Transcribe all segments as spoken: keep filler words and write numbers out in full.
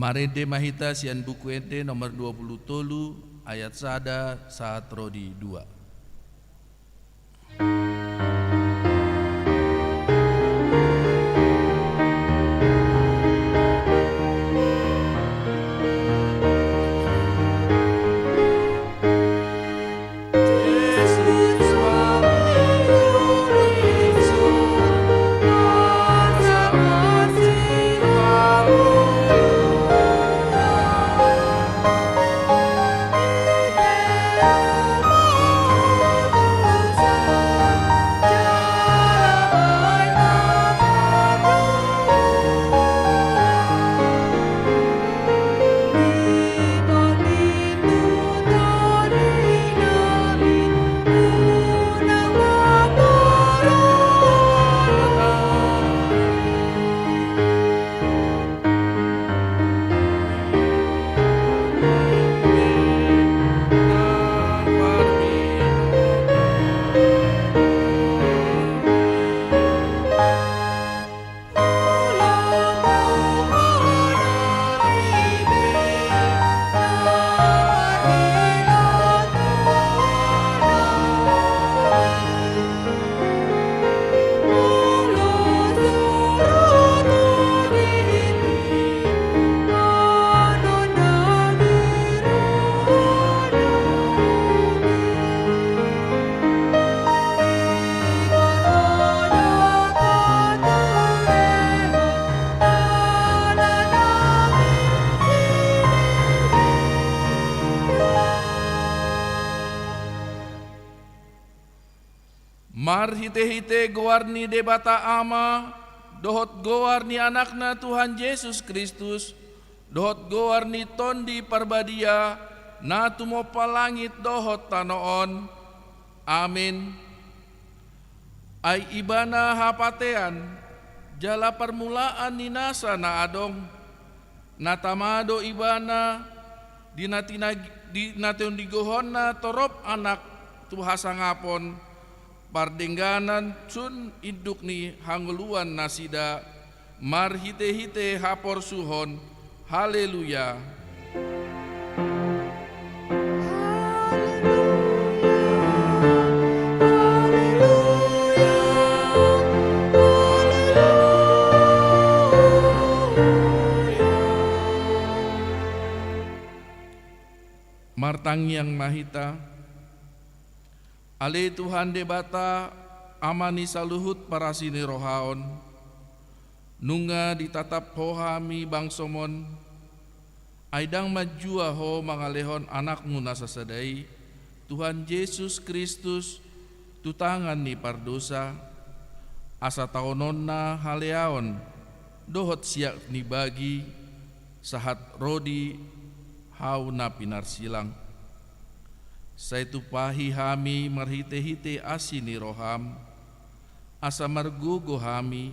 Marende ma hita sian Buku Ende nomor dua pulu tolu, ayat sada sahat ro di dua. Marhitehite goar ni Debata Ama, dohot goar ni Anakna Tuhan Jesus Kristus, dohot goar ni Tondi Parbadia, na tumompa langit dohot tano on. Amin. Ai Ibana hapatean, jala parmulaan ni nasa na adong, na tama do Ibana, di na tinag-, di na tinondigohonna torop Anak tu hasangapon, pardengganan sun induk ni hangoluan nasida, marhitehite haporsuhon. Haleluya. Martangiang ma hita. Ale Tuhan Debata, Ama ni saluhut parasi ni roha on, nunga ditatap Ho hami bangsom on, ai ndang manjua Ho mangalehon Anakmu na sasada i, Tuhan Jesus Kristus, tu tangan ni pardosa, asa taononna haleaon dohot siap ni bagi, sahat ro di hau na pinarsilang. Sai tumpahi hami marhitehite asi ni roham, asa margogo hami,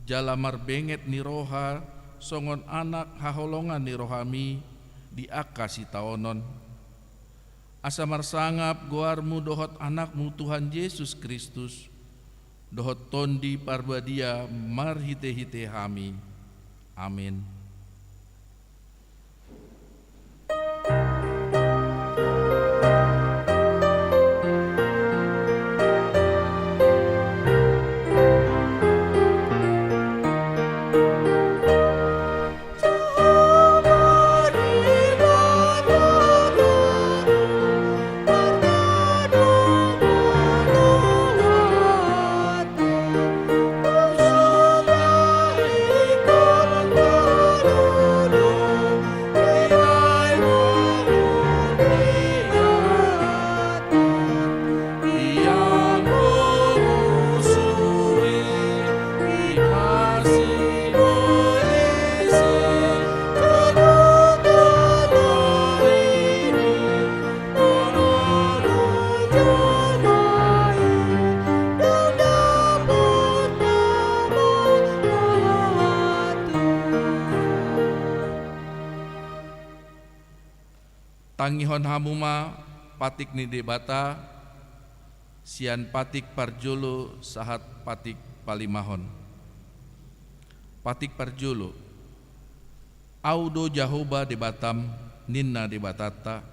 jala marbenget ni roha songon anak haholongan ni rohami di angka sitaonon. Asa marsangap goarmu dohot Anakmu Tuhan Jesus Kristus, dohot Tondi Parbadia marhitehite hami. Amin. Tangihon hamu ma patik ni Debata, sian patik parjolo sahat patik palimahon. Patik parjolo. Ahu do Jahowa Debatam, ninna Debatanta,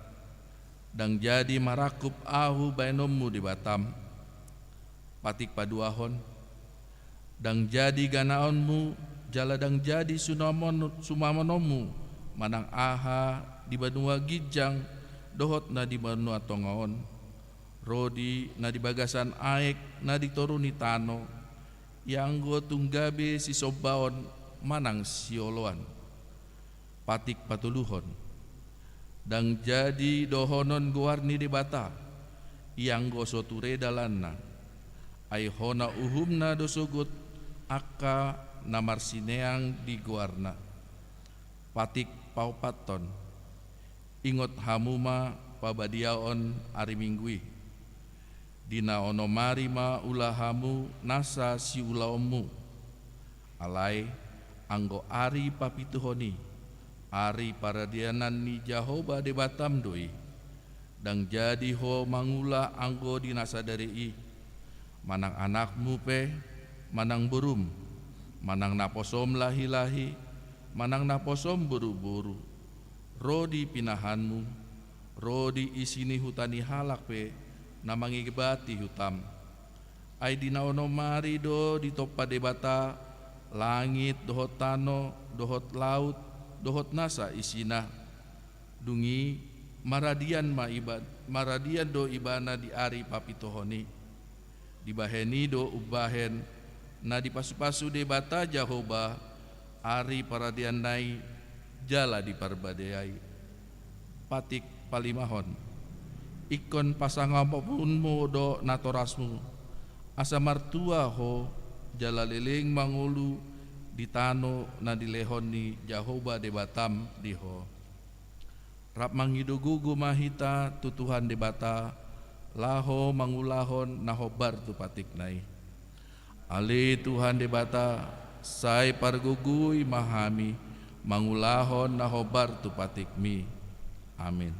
ndang jadi marangkup ahu baenonmu Debatam. Patik paduahon. Ndang jadi ganaonmu, jala ndang jadi sunamon-, sumamononmu, manang aha di banua ginjang dohot na di banua tonga on, ro di na di bagasan aek na di toru ni tano, ianggo tung gabe sisombaon manang sioloan. Patik patoluhon. Ndang jadi dohonon goar ni Debata, ianggo so ture dalanna. Ai hona uhumna do sogot angka na marsineang di goarna. Patik paopathon. Ingot hamu ma pabadiaon ari Minggu i. Di na onom ari ma ula hamu nasa siulaonmu. Alai, anggo ari papituhon i, ari paradianan ni Jahowa Debatam do i. Ndang jadi ho mangula anggo di na sadari i, manang anakmu pe, manang borum, manang naposom lahi-lahi, manang naposom boru-boru, ro di pinahanmu, ro di isi ni huta ni halak pe na mangebati hutam. Ai di na onom ari do ditompa Debata langit dohot tano, dohot laut, dohot nasa isina. Dung i maradian ma iba-, maradian do ibana di ari papituhon i. Dibahen i do umbahen na dipasu-pasu Debata Jahowa ari paradianna i jala diparbadiai. Patik palimahon. Ingkon pasangaponmu do natorasmu, asa martua ho jala leleng mangolu di tano na dilehon ni Jahowa Debatam di ho. Rap mangido gogo ma hita tu Tuhan Debata, laho mangulahon na hombar tu patikna i. Ale Tuhan Debata, sai pargogoi ma hami mangulahon na hombar tu patikmi. Amin.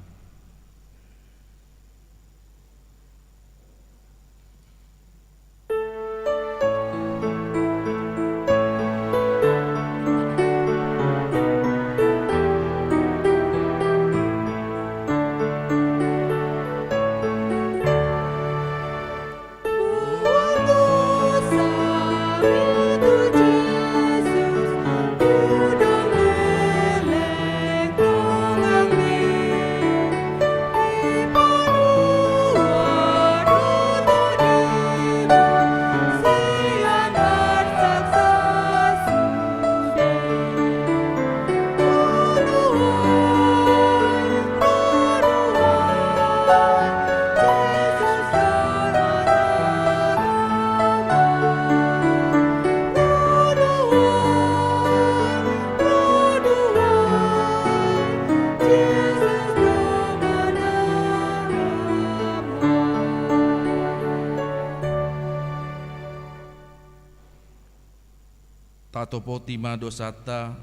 Tatopoti ma dosanta,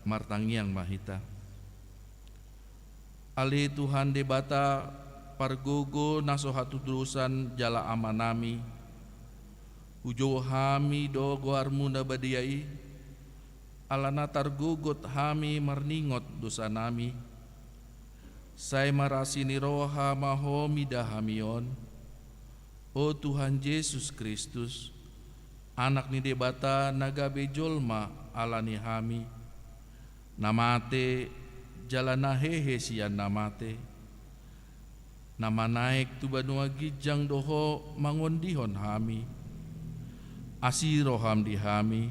martangiang ma hita. Ale Tuhan Debata, pargogo na so hatudosan jala Amanami, hujou hami do goarmu na badia i, alana targogot hami marningot dosanami. Sai marasi ni roha ma ho mida hami on, o Tuhan Jesus Kristus, Anak ni Debata na gabe jolma ala ni hami, na mate jala na hehe sian na mate, na manaek tu banua ginjang do ho mangondihon hami. Asi roham di hami,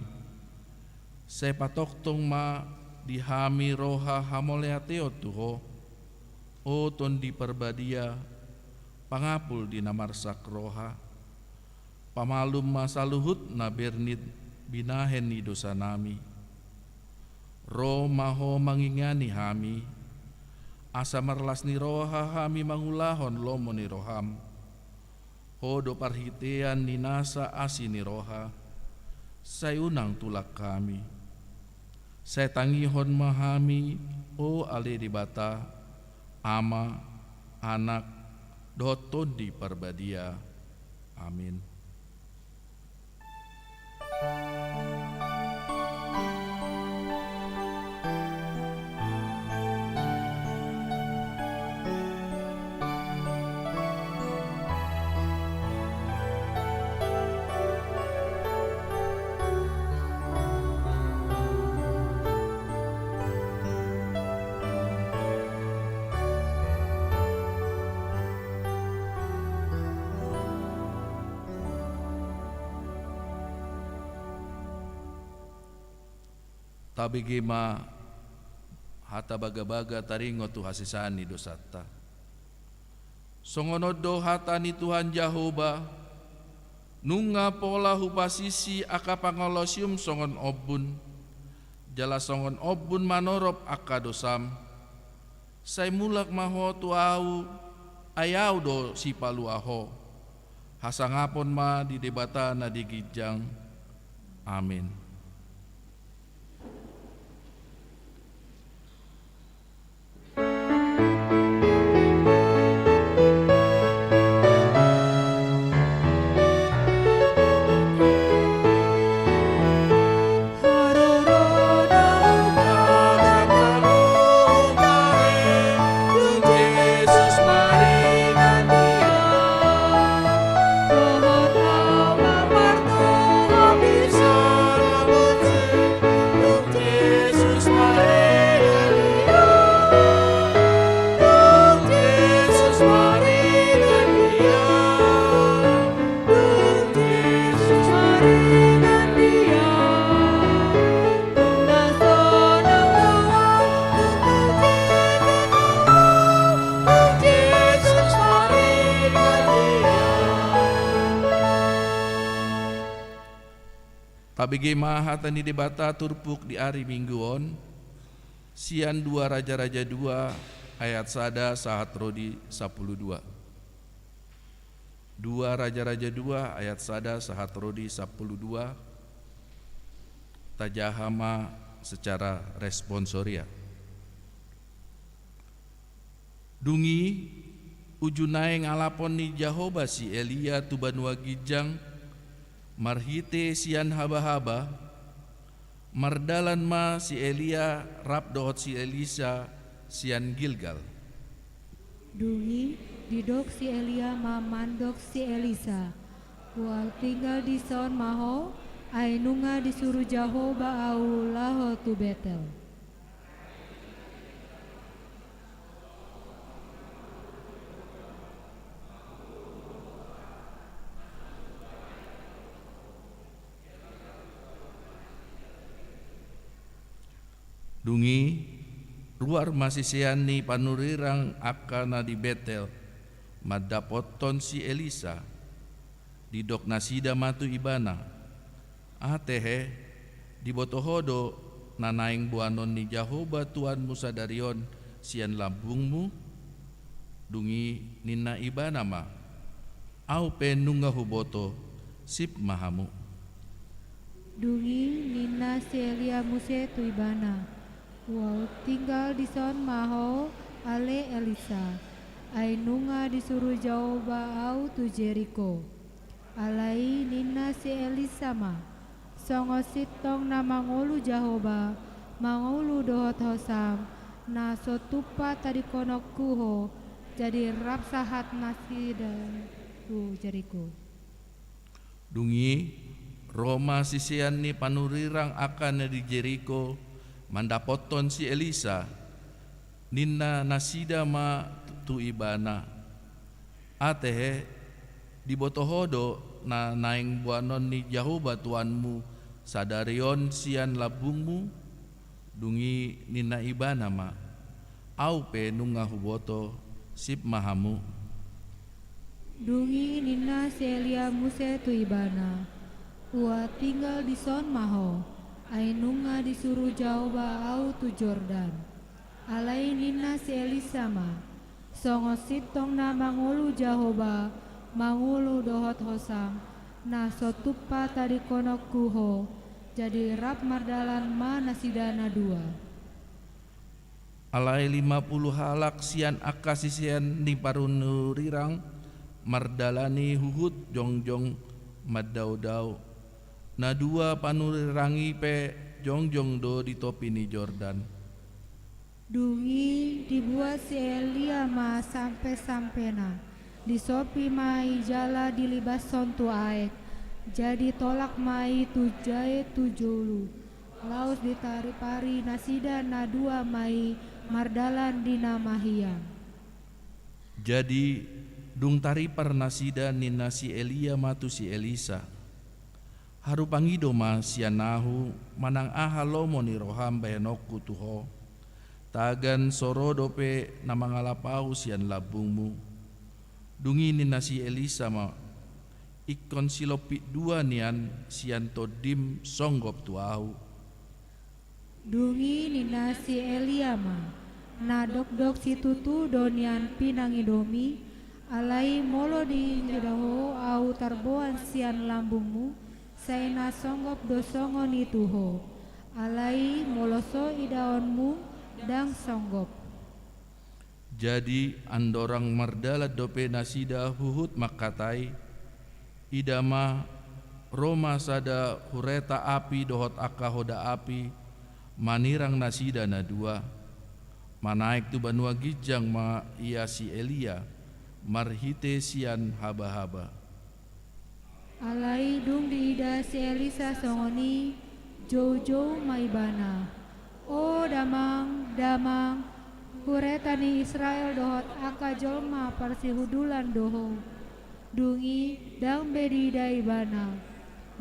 sai patongtong ma di hami roha hamauliateon tu ho, o Tondi Parbadia, pangapul di na marsak roha. Pamalum ma saluhut na bernit binahen ni dosanami. Ro ma ho mangingani hami, asa marlas ni roha hami mangulahon lomo ni roham. Ho do parhitean ni nasa asi ni roha, sai unang tulak hami. Sai tangihon ma hami, o ale Debata, Ama, Anak, dohot Tondi Parbadia. Amin. Tabege ma hata bagabaga taringot tu hasesaan ni dosanta. Songon on do hata ni Tuhan Jahowa: Nunga pola hupasisi angka pangalaosium songon ombun, jala songon ombun manorop angka dosam. Sai mulak ma ho tu Ahu, ai Ahu do sipalua ho. Hasangapon ma di Debata na di ginjang. Amin. Tabege ma hata ni Debata turpuk di ari Minggu on, sian dua Raja-raja dua ayat sada sahat ro di sampulu dua. Dua Raja-raja dua ayat sada sahat ro di sampulu dua. Tajaha ma secara responsoria. Dung i, uju naeng alapon ni Jahowa si Elia tu banua ginjang, marhite sian habahaba, mardalan ma si Elia rap dohot si Elisa sian Gilgal. Dung i, didok si Elia ma mandok si Elisa: Hual tinggal dison ma ho, ai nunga disuru Jahowa ahu laho tu Betel. Dung i, ruar ma sisean ni panurirang angka na di Betel mandapothon si Elisa. Didok nasida ma tu ibana: Atehe, diboto ho do na naeng boanon ni Jahowa Tuhanmu sadari on sian lambungmu? Dung i ninna ibana ma: Ahu pe nunga huboto, sip ma hamu. Dung i ninna si Elia muse tu ibana: Hual tinggal dison ma ho, ale Elisa, ai nunga disuru Jahowa ahu tu Jeriko. Alai ninna si Elisa ma: Songon sintong na mangolu Jahowa mangolu dohot hosam, na so tumpak tadingkononku ho, jadi rap sahat nasida tu Jeriko. Dung i, ro ma sisean ni panurirang angka na di Jeriko mandapothon si Elisa. Ninna nasida ma tu ibana: Atehe, diboto ho do na naeng boanon ni Jahowa Tuhanmu sadari on sian lambungmu? Dung i ninna ibana ma: Ahu pe nunga huboto, sip ma hamu. Dung i ninna si Elia muse tu ibana: Hual tinggal dison ma ho, ai nunga disuru Jahowa ahu tu Jordan. Alai ninna si Elisa ma: Songon sintong na mangolu Jahowa mangolu dohot hosam, na so tumpak tadingkononku ho, jadi rap mardalan ma nasida na dua. Alai lima pulu halak sian angka sisean ni panurirang mardalani huhut jongjong mandaodao. Na dua panurirang i pe jongjong do di topi ni Jordan. Dung i dibuat si Elia ma sampesampena, disopi ma i jala dilibashon tu aek, jadi tolap ma i tu jae tu julu, laos ditaripari nasida na dua ma i mardalan di na mahiang. Jadi, dung taripar nasida, ninna si Elia ma tu si Elisa: Haru pangido ma sian ahu manang aha lomo ni roham bahenonku tu ho, tagan so ro dope na mangalap ahu sian lambungmu. Dung i ninna si Elisa ma, ingkon silompit dua nian sian tondim songgop tu ahu. Dung i ninna si Elia ma, na dokdok situtu do nian pinangidomi, alai molo diida ho ahu tarboan sian lambungmu, sai na songgop do songon i tu ho. Alai molo so idaonmu, ndang songgop. Jadi andorang mardalan dope nasida huhut mangkatai, ida ma, ro ma sada hureta api dohot angka hoda api manirang nasida na dua. Manaek tu banua ginjang ma ia si Elia marhite sian habahaba. Alai dung diida si Elisa songon i, joujou ma ibana. O damang, damang, hureta ni Israel dohot angka jolma parsihudulan do ho. Dung i ndang be diida ibana.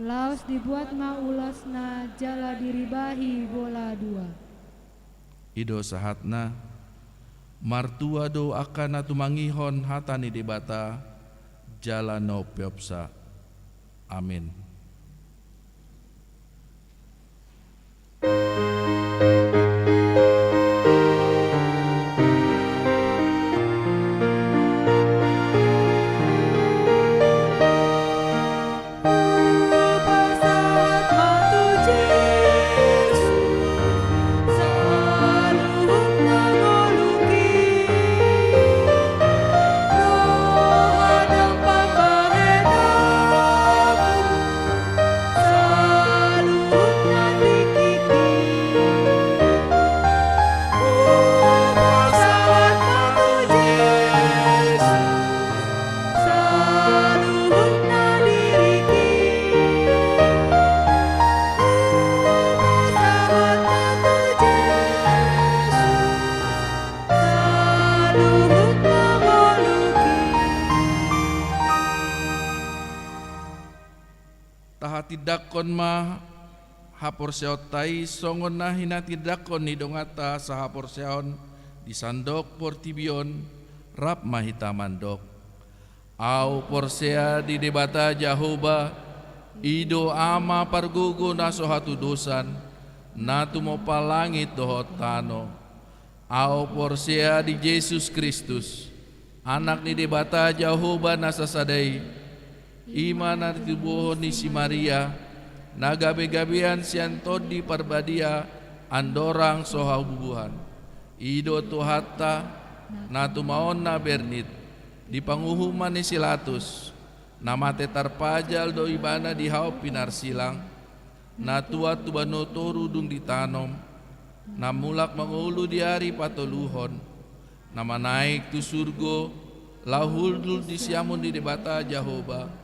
Laos dibuat ma ulosna jala diribahi bola dua. I do sahatna. Martua do angka na tumangihon hata ni Debata jala na umpeopsa. Amin. Tahatindangkon ma haporseaonta i songon na hinatindangkon ni donganta sahaporseaon di sandok portibi on, rap ma hita mandok. Ahu porsea di Debata Jahowa, i do Ama pargogo na so hatudosan, na tumompa langit dohot tano. Ahu porsea di Jesus Kristus, Anak ni Debata Jahowa na sasada i, i ma na ditubuhon ni si Maria, na gabegabean sian Tondi Parbadia andorang so habubuhan. I do Tuhanta, na tumaonna bernit, di panguhuman ni si Latus, na mate tarpajal do ibana di hau pinarsilang, na tuat tu banua toru dung ditanom, na mulak mangolu di ari patoluhon, na manaek tu surgo, laho hundul di siamun ni Debata Jahowa,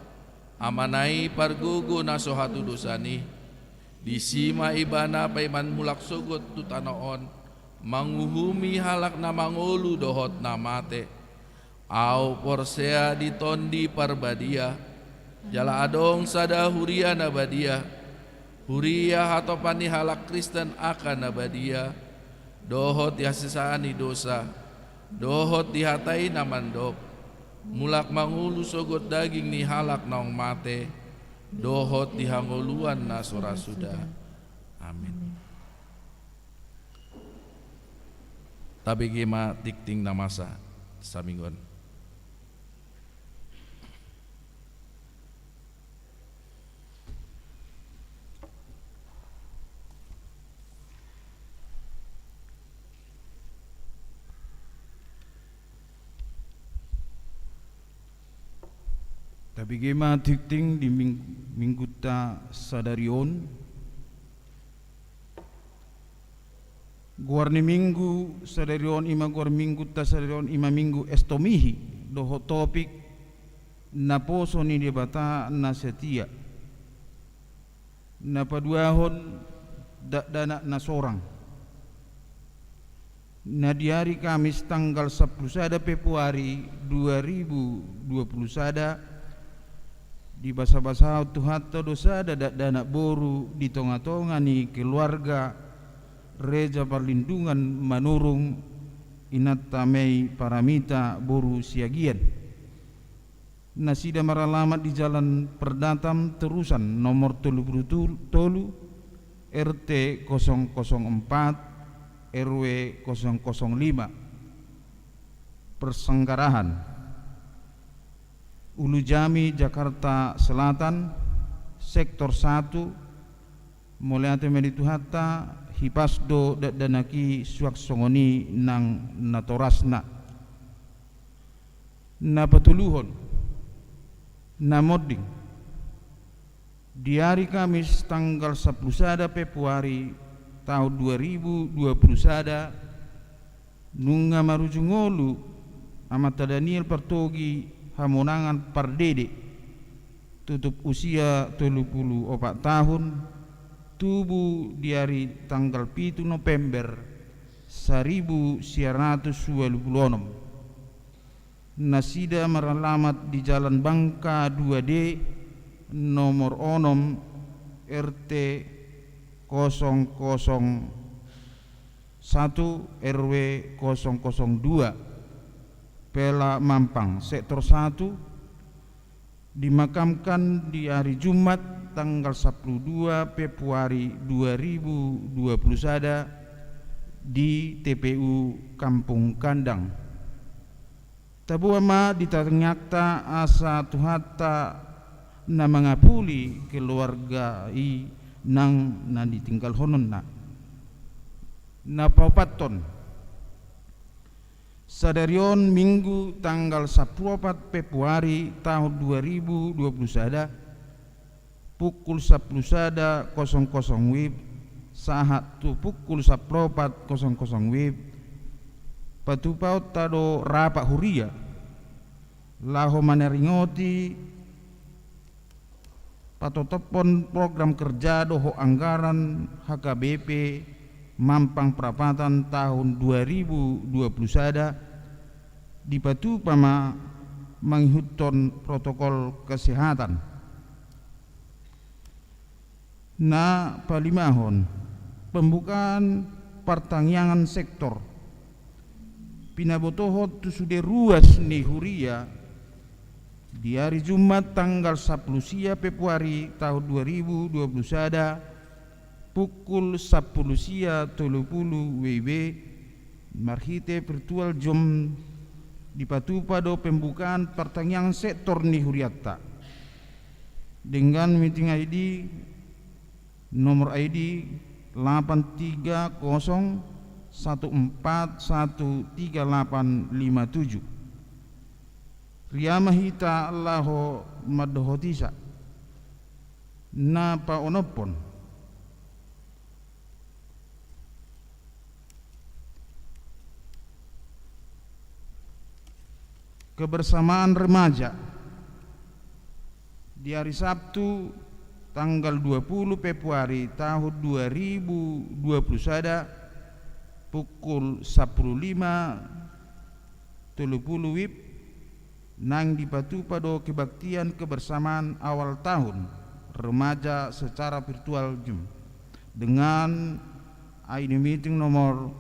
Amana i pargogo na so hatudosan i. Disi ma ibana paimaon mulak sogot tu tano on, manguhumi halak na mangolu dohot na mate. Ahu porsea di Tondi Parbadia, jala adong sada huria na badia, huria hatopan ni halak Kristen angka na badia, dohot di hasesaan ni dosa, dohot di hata i na mandok, mulak mangolu sogot daging ni halak naung mate, dohot di hangoluan na so ra suda. Amin. Tabege ma tingting na masa saminggu on. Tabege ma tingting di ming-, minggunta sadari on. Goar ni minggu sadari on i ma, goar minggunta sadari on i ma Minggu Estomihi, dohot topik: Naposo ni Debata na setia. Na paduahon, dakdanak na sorang. Na di ari Kamis tanggal sampulu sada Februari dua ribu dua pulu sada, Dibasabasahon Tuhanta do sada dakdanak boru di tongatonga ni keluarga Reja Parlindungan Manurung, inanta Mei Paramita boru Siagian. Nasida maralamat di Jalan Perdatam Terusan nomor tolu pulu tolu, R T kosong kosong empat, R W kosong kosong lima. Persenggarahan. Ulu Jami, Jakarta Selatan, Sektor satu. Mauliate ma di Tuhanta, hipas do dakdanak i suang songon i nang natorasna. Na patoluhon, na monding. Di ari Kamis tanggal sampulu sada Februari taon dua ribu dua pulu sada, nunga marujung ngolu Amanta Daniel Partogi Hamonangan Pardede, tutup usia tolu pulu opat taon, tubu di ari tanggal pitu November saribu sia ratus ualu pulu onom. Nasida maralamat di Jalan Bangka dua D, nomor onom, R T kosong kosong satu, R W kosong kosong dua, Pela Mampang, Sektor satu, dimakamkan di ari Jumat tanggal sampulu dua Februari dua ribu dua pulu sada di T P U Kampung Kandang. Taboan ma di tangiangta asa Tuhanta na mangapuli keluarga i nang na ditinggalhononna. Na paopathon, sadari on Minggu tanggal sampulu opat Februari taon dua ribu dua pulu sada, pukul sampulu sada kosong kosong WIB sahat tu pukul sampulu opat kosong kosong WIB, patupaonta do rapat huria laho manaringoti patotophon program kerja dohot anggaran H K B P Mampang Prapatan taon dua ribu dua pulu sada, dipatupa ma mangihuthon protokol kesehatan. Na palimahon, pembukaan partangiangan sektor. Pinabotohon tu sude ruas ni huria di ari Jumat tanggal sampulu sia Februari taon dua ribu dua pulu sada, pukul sampulu sia tolu pulu WIB, marhite virtual Zoom, dipatupa do pembukaan partangiangan sektor ni hurianta. Denggan meeting I D, nomor I D lapan tiga kosong satu empat satu tiga lapan lima tujuh. Ria ma hita laho mandohotisa. Na paonomhon, kebersamaan remaja di ari Sabtu tanggal dua pulu Februari taon dua ribu dua pulu sada, pukul sampulu lima tolu pulu WIB, nang dipatupa do kebaktian kebersamaan awal tahun remaja secara virtual Zoom dengan I D meeting nomor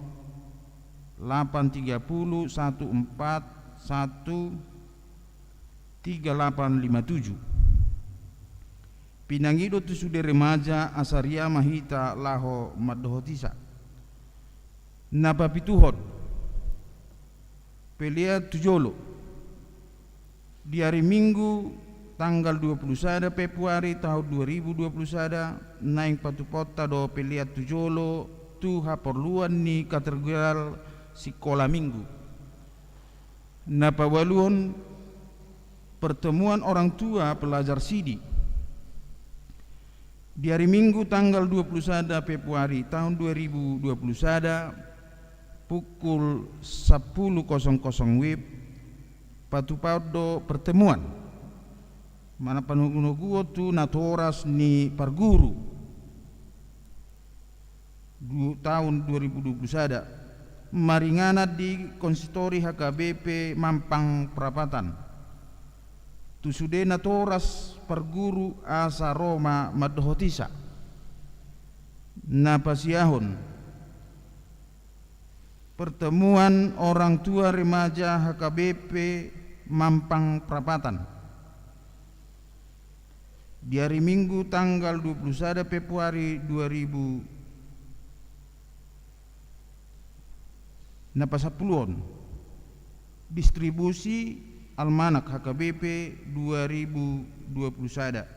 lapan tiga puluh satu empat satu tiga lapan lima tujuh. Pinangido tu sude remaja asa ria ma hita laho mandohotisa. Na papituhon, pelean tu jolo. Di ari Minggu tanggal dua pulu sada Februari taon dua ribu dua pulu sada, naeng patupaonta do pelean tu jolo tu haporluan ni katedral sikola Minggu. Na paualuhon, pertemuan orang tua pelajar sidi. Di ari Minggu tanggal dua pulu sada Februari taon dua ribu dua pulu sada, pukul sampulu kosong kosong WIB, patupaon do pertemuan manang panogunoguon tu natoras ni parguru du-, taon dua ribu dua pulu sada, maringanan di Konsistoris H K B P Mampang Prapatan. Tu sude natoras parguru asa ro ma mandohotisa. Na pasiahon, pertemuan orang tua remaja H K B P Mampang Prapatan di hari Minggu tanggal dua puluh sada Februari dua ribu. Na pasampuluhon, distribusi almanak H K B P dua ribu dua puluh sada.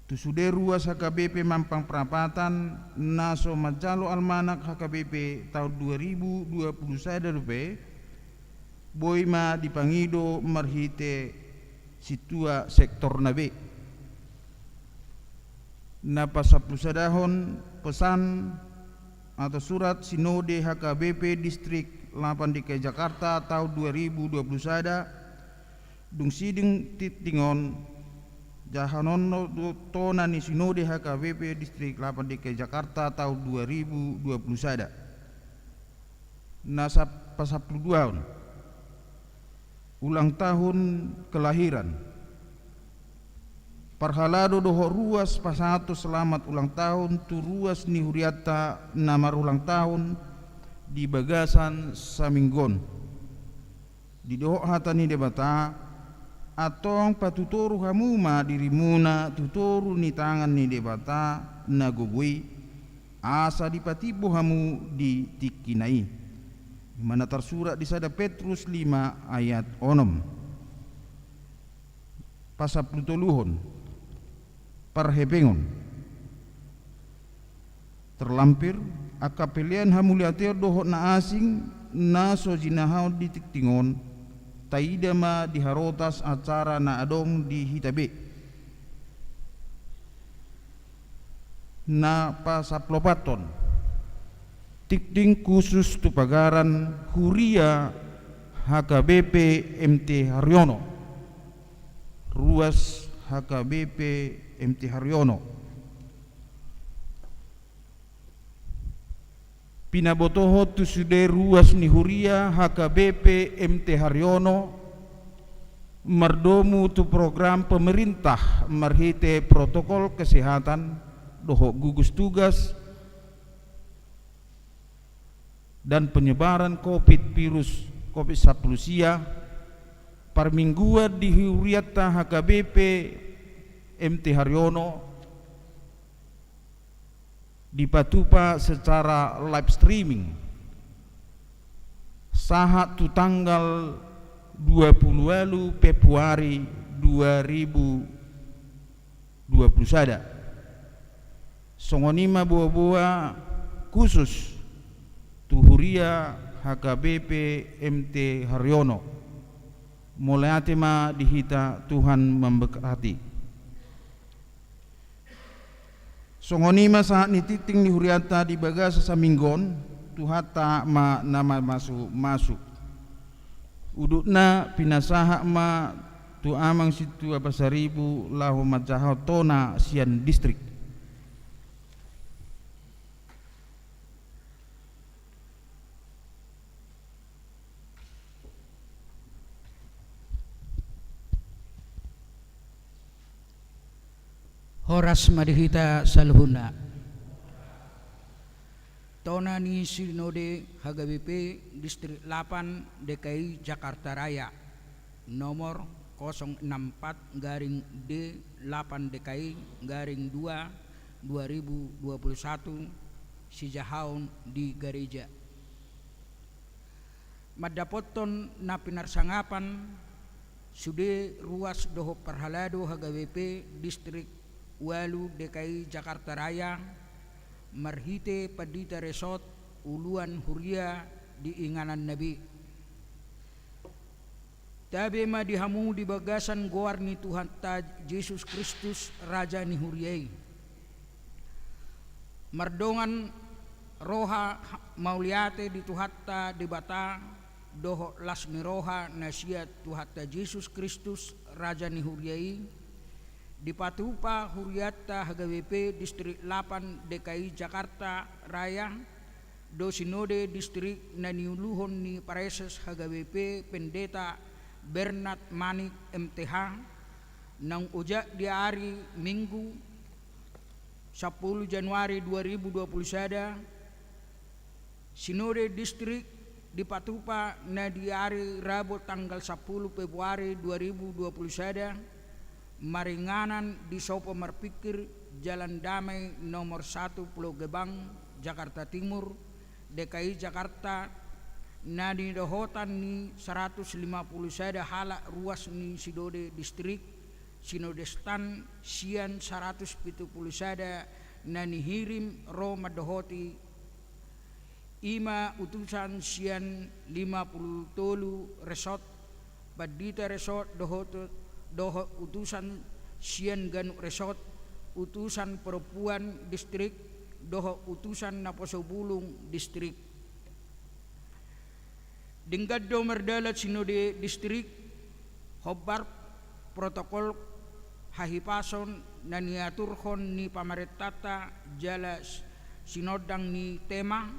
Tu sude ruas H K B P Mampang Prapatan na so manjalo almanak H K B P taon dua ribu dua puluh sada dope, boi ma dipangido marhite sintua sektorna be. Na pasampulusadahon, pesan atau surat Sinode H K B P Distrik lapan D K I Jakarta taon dua ribu dua puluh sada, dung sidung tingting on, jahanonna do tona ni Sinode H K B P Distrik lapan D K I Jakarta taon dua ribu dua puluh sada. Na sap-, pasampuluduahon, ulang tahun kelahiran. Parhalado dohot ruas pasahathon selamat ulang tahun tu ruas ni hurianta na marulang tahun di bagasan saminggu on. Didohot hata ni Debata: Antong patutoru hamu ma dirimuna tu toru ni tangan ni Debata na gogo i, asa dipatimbo hamu di tingkina i. I ma na tarsurat di sada Petrus lima ayat onom. Pasampulutoluhon, parhepengon. Terlampir, angka pelean hamuliateon dohot na asing na so jinahahon di tingting on, taida ma di harotas acara na adong di hita be. Na pasampuluopathon, tingting khusus tu pagaran huria H K B P M T Haryono. Ruas H K B P M T Haryono. Pinabotohon tu sude ruas ni huria H K B P M T Haryono mardomu tu program pemerintah marhite protokol kesehatan dohot gugus tugas dan penyebaran covid, virus covid sampulu sia, parmingguan di hurianta H K B P M T Haryono dipatupa secara live streaming sahat tu tanggal dua pulu ualu Februari dua ribu dua pulu sada. Songon i ma boaboa khusus tu huria H K B P M T Haryono. Mauliate ma di hita, Tuhan memberkati. Songon i ma sahat ni tingting ni hurianta di bagasan saminggu on, Tuhanta ma na mamasumasu. Udutna pinasahat ma tu Amang Sintua Pasaribu laho manjahahon tona sian distrik. Horas ma di hita saluhutna. Tona ni Sinode H K B P Distrik lapan D K I Jakarta Raya, nomor kosong enam empat garing D lapan D K I garing dua dua ribu dua puluh satu, sijahaon di gareja. Mandapothon na pinarsangapan sude ruas dohot parhalado H K B P Distrik ualu D K I Jakarta Raya, marhite pandita resort, uluan huria di ingananna be. Tabe ma di hamu di bagasan goar ni Tuhanta Jesus Kristus, Raja ni huria i. Mardongan roha mauliate di Tuhanta Debata dohot las ni roha na sian Tuhanta Jesus Kristus, Raja ni huria i, dipatupa hurianta H K B P Distrik lapan D K I Jakarta Raya, do Sinode Distrik na niuluhon ni Praeses H K B P, Pendeta Bernard Manik, M T H, naung ojak di ari Minggu, sampulu Januari dua ribu dua puluh sada, Sinode Distrik dipatupa na di ari Rabu tanggal sampulu Februari dua ribu dua puluh sada, maringanan di Sopo Marpingkir, Jalan Damai nomor satu, Pulau Gebang, Jakarta Timur, D K I Jakarta, na nidohotan ni saratus lima pulu sada halak ruas ni Sinode Distrik, Sinode Stan sian saratus pitu pulu sada na nihirim ro mandohoti, i ma utusan sian lima pulu tolu resort, pandita resort dohot, dohot utusan sian ganup resort, utusan perempuan distrik, dohot utusan naposo bulung distrik. Denggan do mardalan Sinode Distrik, hombar protokol hahipason na niaturhon ni pamarentanta jala s-, sinondang ni tema,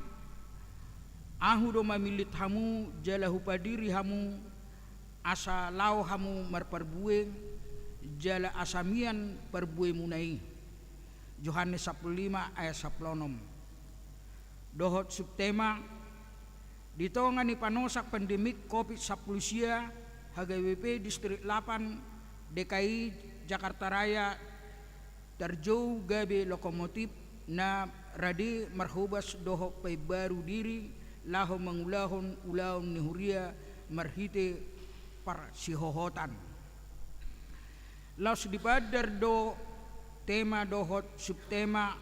ahu do mamillit hamu jala hupadiri hamu, asa laho hamu marparbue, jala asa mian parbuemuna i. Johannes sampulu lima ayat sampulu onom. Dohot subtema, di tonga ni panosak pandemik covid sampulu sia, H G W P Distrik lapan, D K I Jakarta Raya, tarjou gabe lokomotif na rade marhobas dohot paimbaru diri laho mangulahon ulaon ni huria marhite parsihohotan. Laos dipandar do tema dohot subtema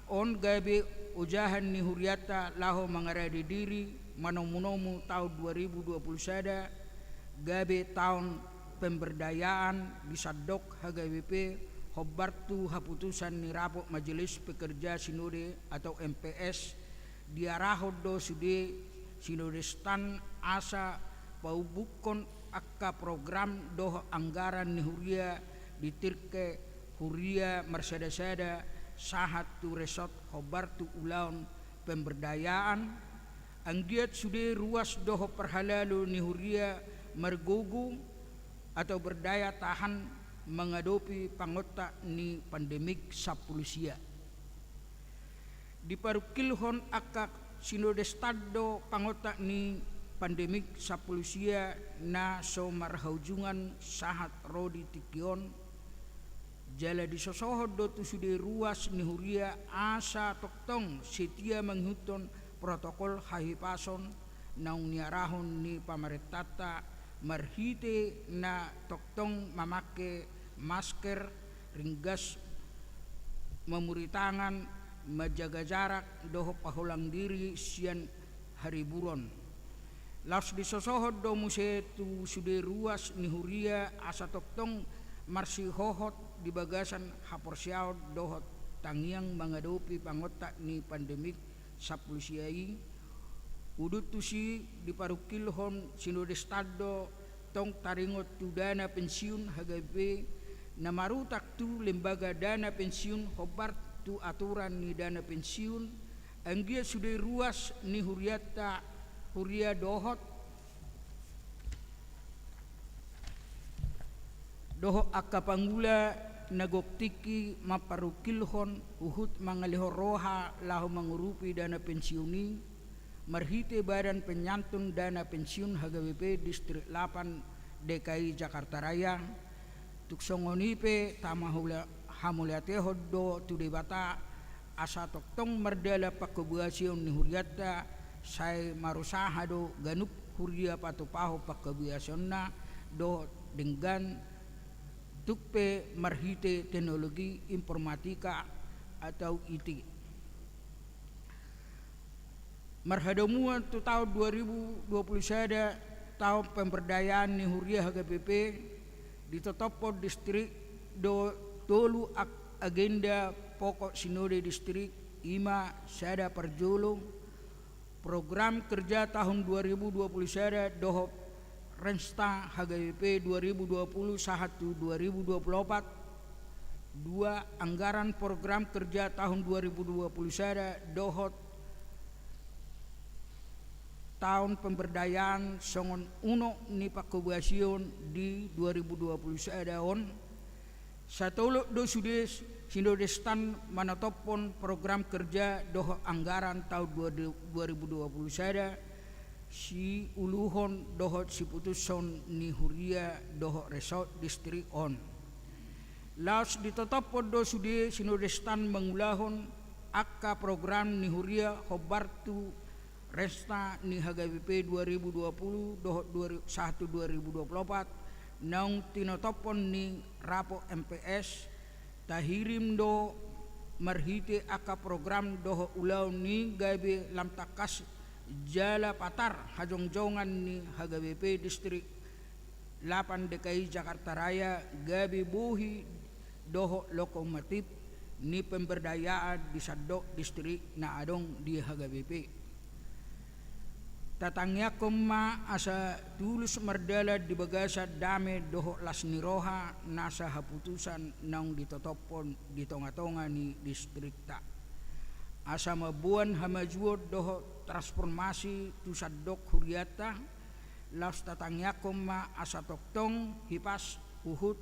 on gabe ojahan ni hurianta laho mangarade diri manomunomu taon dua ribu dua pulu sada, gabe taon pemberdayaan di sandok H G W P, hombar tu haputusan ni rapot Majelis Pekerja Sinode atau M P S, diarahon do sude Sinode Stan asa paumbukkon angka program dohot anggaran ni huria di tingki huria marsadasada sahat tu resort hombar tu ulaon pemberdayaan, anggiat sude ruas dohot parhalado ni huria margogo atau berdaya tahan mangadopi pangontak ni pandemik sampulu sia. Diparungkilhon angka Sinode Stan do pangontak ni pandemik sampulu sia na so marhaujungan sahat ro di tingki on, jala disosohon do tu sude ruas ni huria asa tongtong setia mangihuthon protokol hahipason naung niarahon ni pamarentanta marhite na tongtong mamangke masker, ringgas mamuri tangan, manjaga jarak dohot paholang diri sian hariburon. Laos disosohon do muse tu sude ruas ni huria asa tongtong marsihohot di bagasan haporseaon dohot tangiang mangadopi pangontak ni pandemik sampulu sia i. Udut tusi diparungkilhon Sinode Stan do tong taringot tu dana pensiun H G W P na marutang tu lembaga dana pensiun hombar tu aturan ni dana pensiun, anggiat sude ruas ni hurianta, huria dohot dohot angka pangula na gok tingki mamparungkilhon huhut mangalehon roha laho mangurupi dana pensiun i marhite Badan Penyantun Dana Pensiun H G W P Distrik lapan D K I Jakarta Raya. Tung songon i pe tamahula-, hamauliatehon do tu Debata asa tongtong mardalan pangkobasion ni hurianta, sai marusaha do ganup huria patupahon pangkobasionna dohot denggan tung pe marhite teknologi informatika atau I T. Marhadomuan tu taon dua ribu dua puluh sada, taon pemberdayaan ni huria H G W P, ditotophon distrik do tolu ag-, agenda pokok Sinode Distrik, i ma sada parjolo, program kerja tahun dua ribu dua puluh sada dohot rensta H G W P dua ribu dua puluh sahat tu dua ribu dua puluh opat. Dua, anggaran program kerja tahun dua ribu dua puluh sada dohot taon pemberdayaan songon unok ni pangkobasion di dua ribu dua puluh sada on, satolop do sude sinodestan manotopon program kerja dohot anggaran taon dua, dua ribu dua puluh sada, siuluhon dohot siputushon ni huria dohot resort distrik on. Laos ditotophon do sude sinodestan mangulahon angka program ni huria hombar tu resta ni H G B P dua ribu dua puluh dohot dua ri-, sahat tu dua ribu dua puluh opat, naung tinotophon ni rapot M P S, tahirim do marhite angka program dohot ulaon ni gabe lam tangkas jala patar hajongjongan ni H G B P distrik lapan D K I Jakarta Raya gabe bohi dohot lokomotif ni pemberdayaan di sandok distrik na adong di H G B P. Tatangiangkon ma asa tulus mardalan di bagasan dame dohot las ni roha nasa haputusan naung ditotophon di tongatonga ni distrikta, asa mamboan hamajuon dohot transformasi tu sandok hurianta. Laos tatangiangkon ma asa tongtong hipas huhut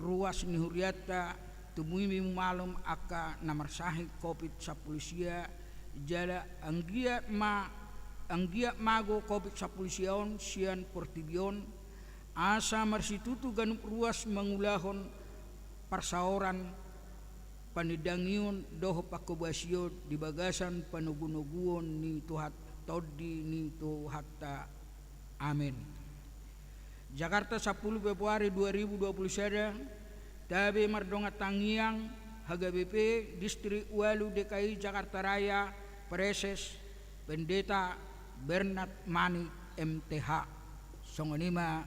ruas ni hurianta tumimi malum angka na marsahit Covid sampulu sia, jala anggiat ma, anggiat mago Covid sampulu sia on sian portibi on, asa marsitutu ganup ruas mangulahon parsaoran, panindangion dohot pangkobasion di bagasan panogunoguon ni Tuhan, Tondi ni Tuhanta. Amen. Jakarta, sampulu Februari dua ribu dua puluh sada, tabe mardongan tangiang, H G B P Distrik ualu D K I Jakarta Raya, Praeses Pendeta Bernard Manik, M T H. Songon i ma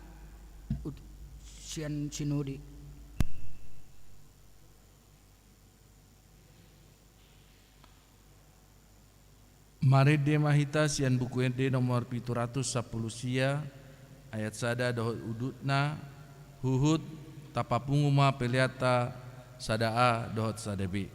ut-, sian sinode. Marende ma hita sian Buku Ende nomor pitu ratus sampulu sia, ayat sada dohot udutna, huhut tapapungu ma peleanta sada A dohot sada B.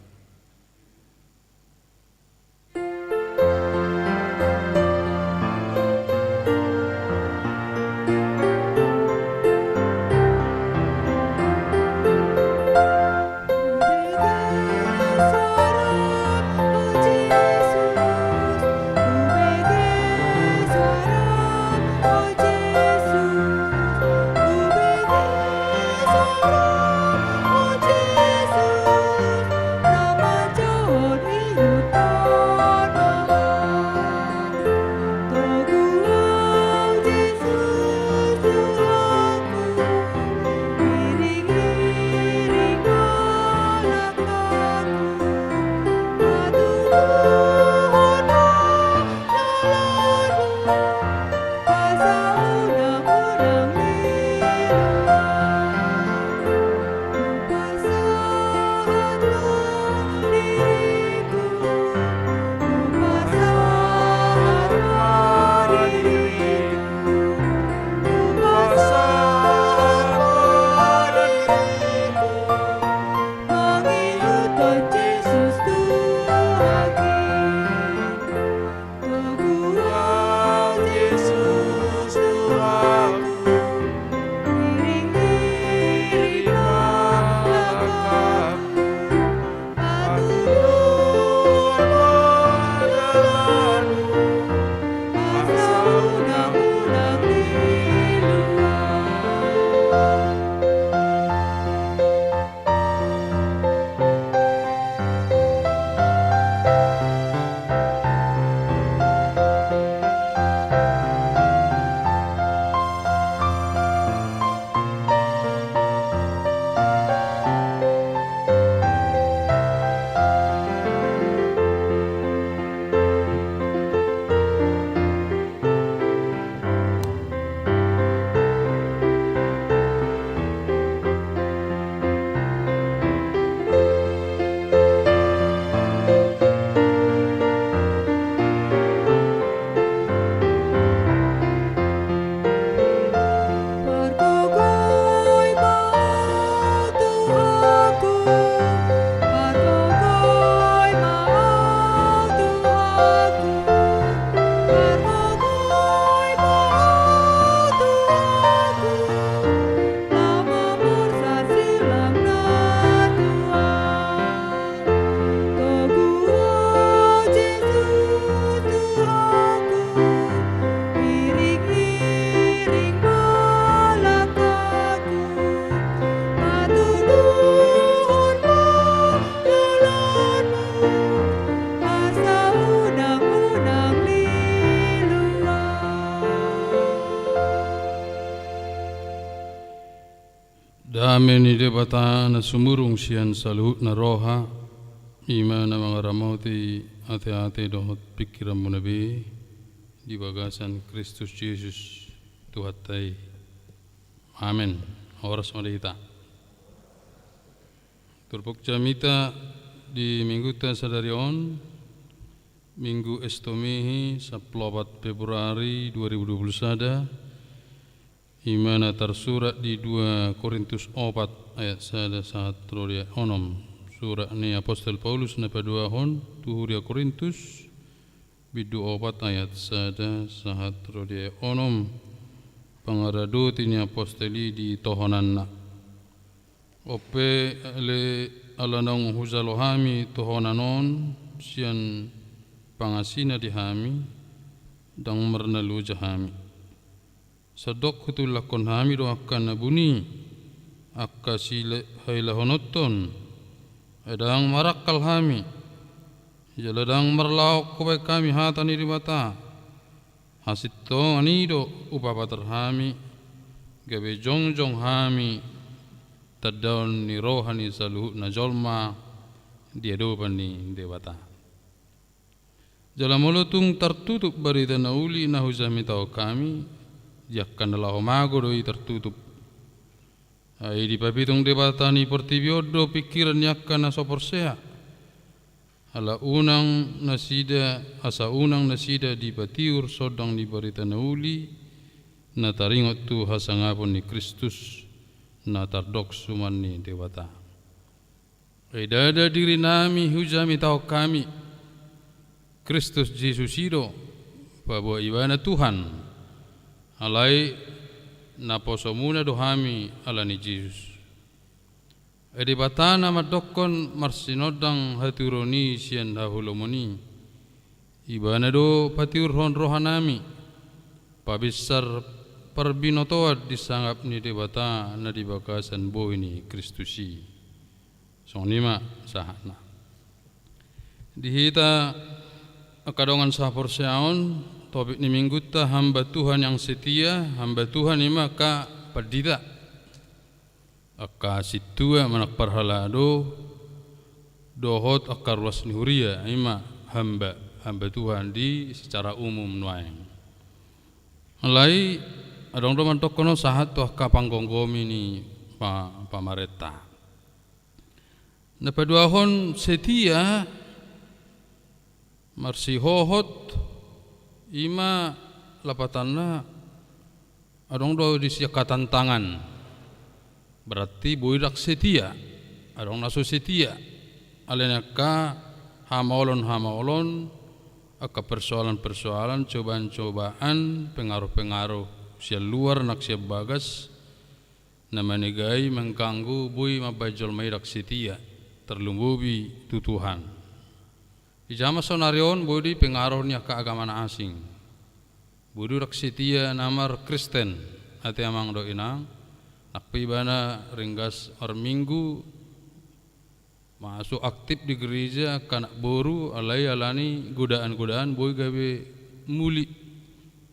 Dame ni Debata na sumurung sian saluhutna roha, i ma na mangaramoti ateate dohot pingkiranmuna be di bagasan Kristus Jesus Tuhanta i. Amen. Horas ma di hita. Turpuk jamita di minggunta sadari on, Minggu Estomihi, sampulu opat Februari dua ribu dua puluh sada, i ma na tarsurat di dua Korintus opat ayat sada sahat ro di ayat onom. Surat ni Apostel Paulus na paduahon tu huria Korintus, bindu opat ayat sada sahat ro di ayat onom. Pangaradoti ni apostel i di tohonanna. On pe ale ala naung hujalo hami tohonan on sian pangasina di hami, ndang marnaloja hami. Sandok hutulakkon hami do angka na buni, angka sihailahonon, ai ndang marangkal hami, jala ndang marlaok hubaen hami hata ni Debata. Hasintongan i do hupapatar hami, gabe jongjong hami tandaon ni roha ni saluhutna jolma di adopan ni Debata. Jala molo tung tartutup barita na uli na hujamitahon hami, di angka na laho mago do i tartutup. Ai dipapitung Debata ni portibi on do pingkiran ni angka na so porsea. Ala unang nasida, asa unang nasida dipatiur sondang ni barita na uli, na taringot tu hasangapon ni Kristus, na tardok suman ni Debata. Ai ndada dirinami hujamitahon hami, Kristus Jesus i do, paboa Ibana Tuhan, alai naposomuna do hami ala ni Jesus. Ai Debata na mandokkon marsinondang hatiuron i sian haholomon i, Ibana do patiurhon rohanami, pabinsar parbinotoan di sangap ni Debata na di bagasan bohi ni Kristus i. Songon i ma sahatna. Di hita angka dongan sahaporseaon, topik ni minggunta hamba Tuhan yang setia, hamba Tuhan i ma angka pandita. Angka sintua manang parhalado, dohot angka ruas ni huria, i ma hamba, hamba Tuhan di secara umum nuaeng. Alai adong do mandokkon on sahat tu angka panggomgomi ni pa-, pamarenta. Na paduahon setia, marsihohot, i ma lapatanna adong do disi angka tantangan. Berarti boi ndang setia, adong na so setia. Alani angka hamaolon-hamaolon, angka persoalan-persoalan, cobaan-cobaan, pengaruh-pengaruh sian luar nang sian bagas, na manegai, mengganggu, boi mambahen jolma i ndang setia, terlumobi tu Tuhan. Di jaman saonari on boi do i pengaruh ni angka agama na asing. Boi do i ndang setia na marKristen, ate amang dohot inang, nang pe ibana ringgas marminggu, masuk aktif di gereja, angka anak boru, alai alani godaan-godaan boi gabe muli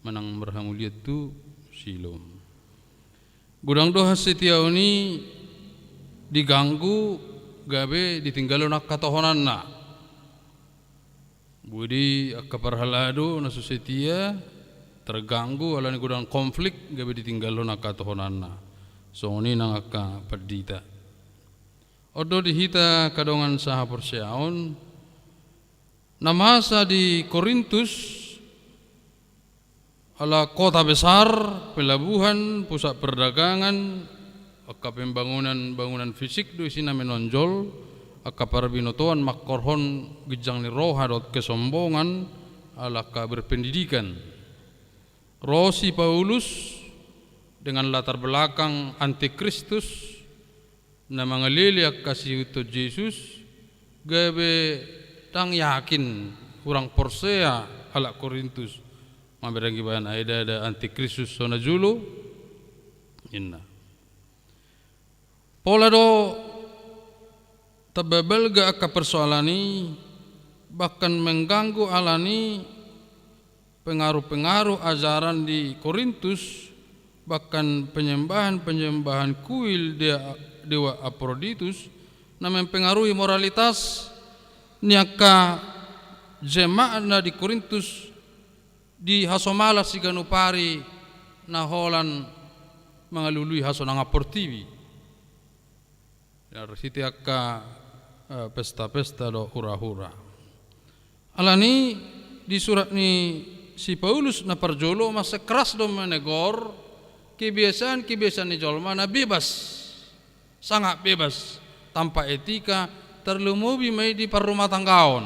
manang marhamulian tu Siloam. Godang do hasetiaon i diganggu gabe ditinggalhon angka tohonanna. Boi do i angka parhalado na so setia terganggu alani godang konflik gabe ditinggalhon angka tohonanna. Songon i nang angka pandita. On do di hita angka dongan sahaporseaon, na masa di Korintus, ala kota besar, pelabuhan, pusat perdagangan, angka pembangunan-bangunan fisik do isi na menonjol, angka parbinotoan mangkorhon ginjang ni roha dohot kesombongan, ala angka berpendidikan. Ro si Paulus dengan latar belakang antikristus, na mangalele angka siihuthon Jesus, gabe ndang yakin, hurang porsea halak Korintus, mamereng ibana, ai ndada antikristus so na jolo, ninna. Pola do tamba balga angka persoalan i, bahkan mengganggu alani pengaruh-pengaruh ajaran di Korintus, bahkan penyembahan-penyembahan kuil de-, dewa Aphrodite, na mempengaruhi moralitas ni angka jemaat na di Korintus, dihasomala siganup ari na holan mangalului hasonangan portibi. Arsite angka, eh, pesta-pesta dohot hura-hura. Alani i di surat ni si Paulus na parjolo mansai keras do menegor kebiasaan-kebiasaan ni jolma na bebas, sangat bebas, tanpa etika, tarlumobi ma i di parrumatanggaon.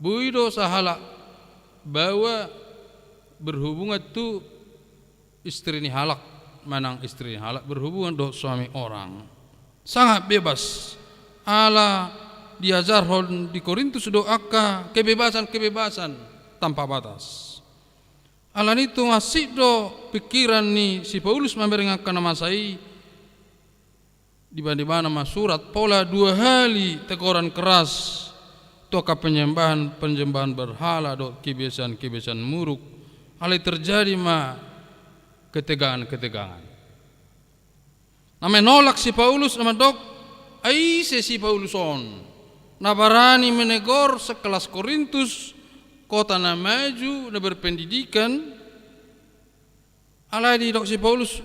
Boi do sahalak baoa berhubungan tu istri ni halak, manang istri ni halak berhubungan dohot suami orang. Sangat bebas. Ala diajarhon di Korintus do angka kebebasan-kebebasan tanpa batas. Alani i tung hansit do pikiran ni si Paulus mamereng angka na masa i, di bana-bana ma surat, pola dua hali tegoran keras tu angka penyembahan-penyembahan berhala dohot kebiasaan-kebiasaan muruk, alai terjadi ma ketegangan-ketegangan. Na menolak si Paulus na mandok, ai ise si Paulus on, na barani menegor sekelas Korintus, kota na maju, na berpendidikan, alai didok si Paulus,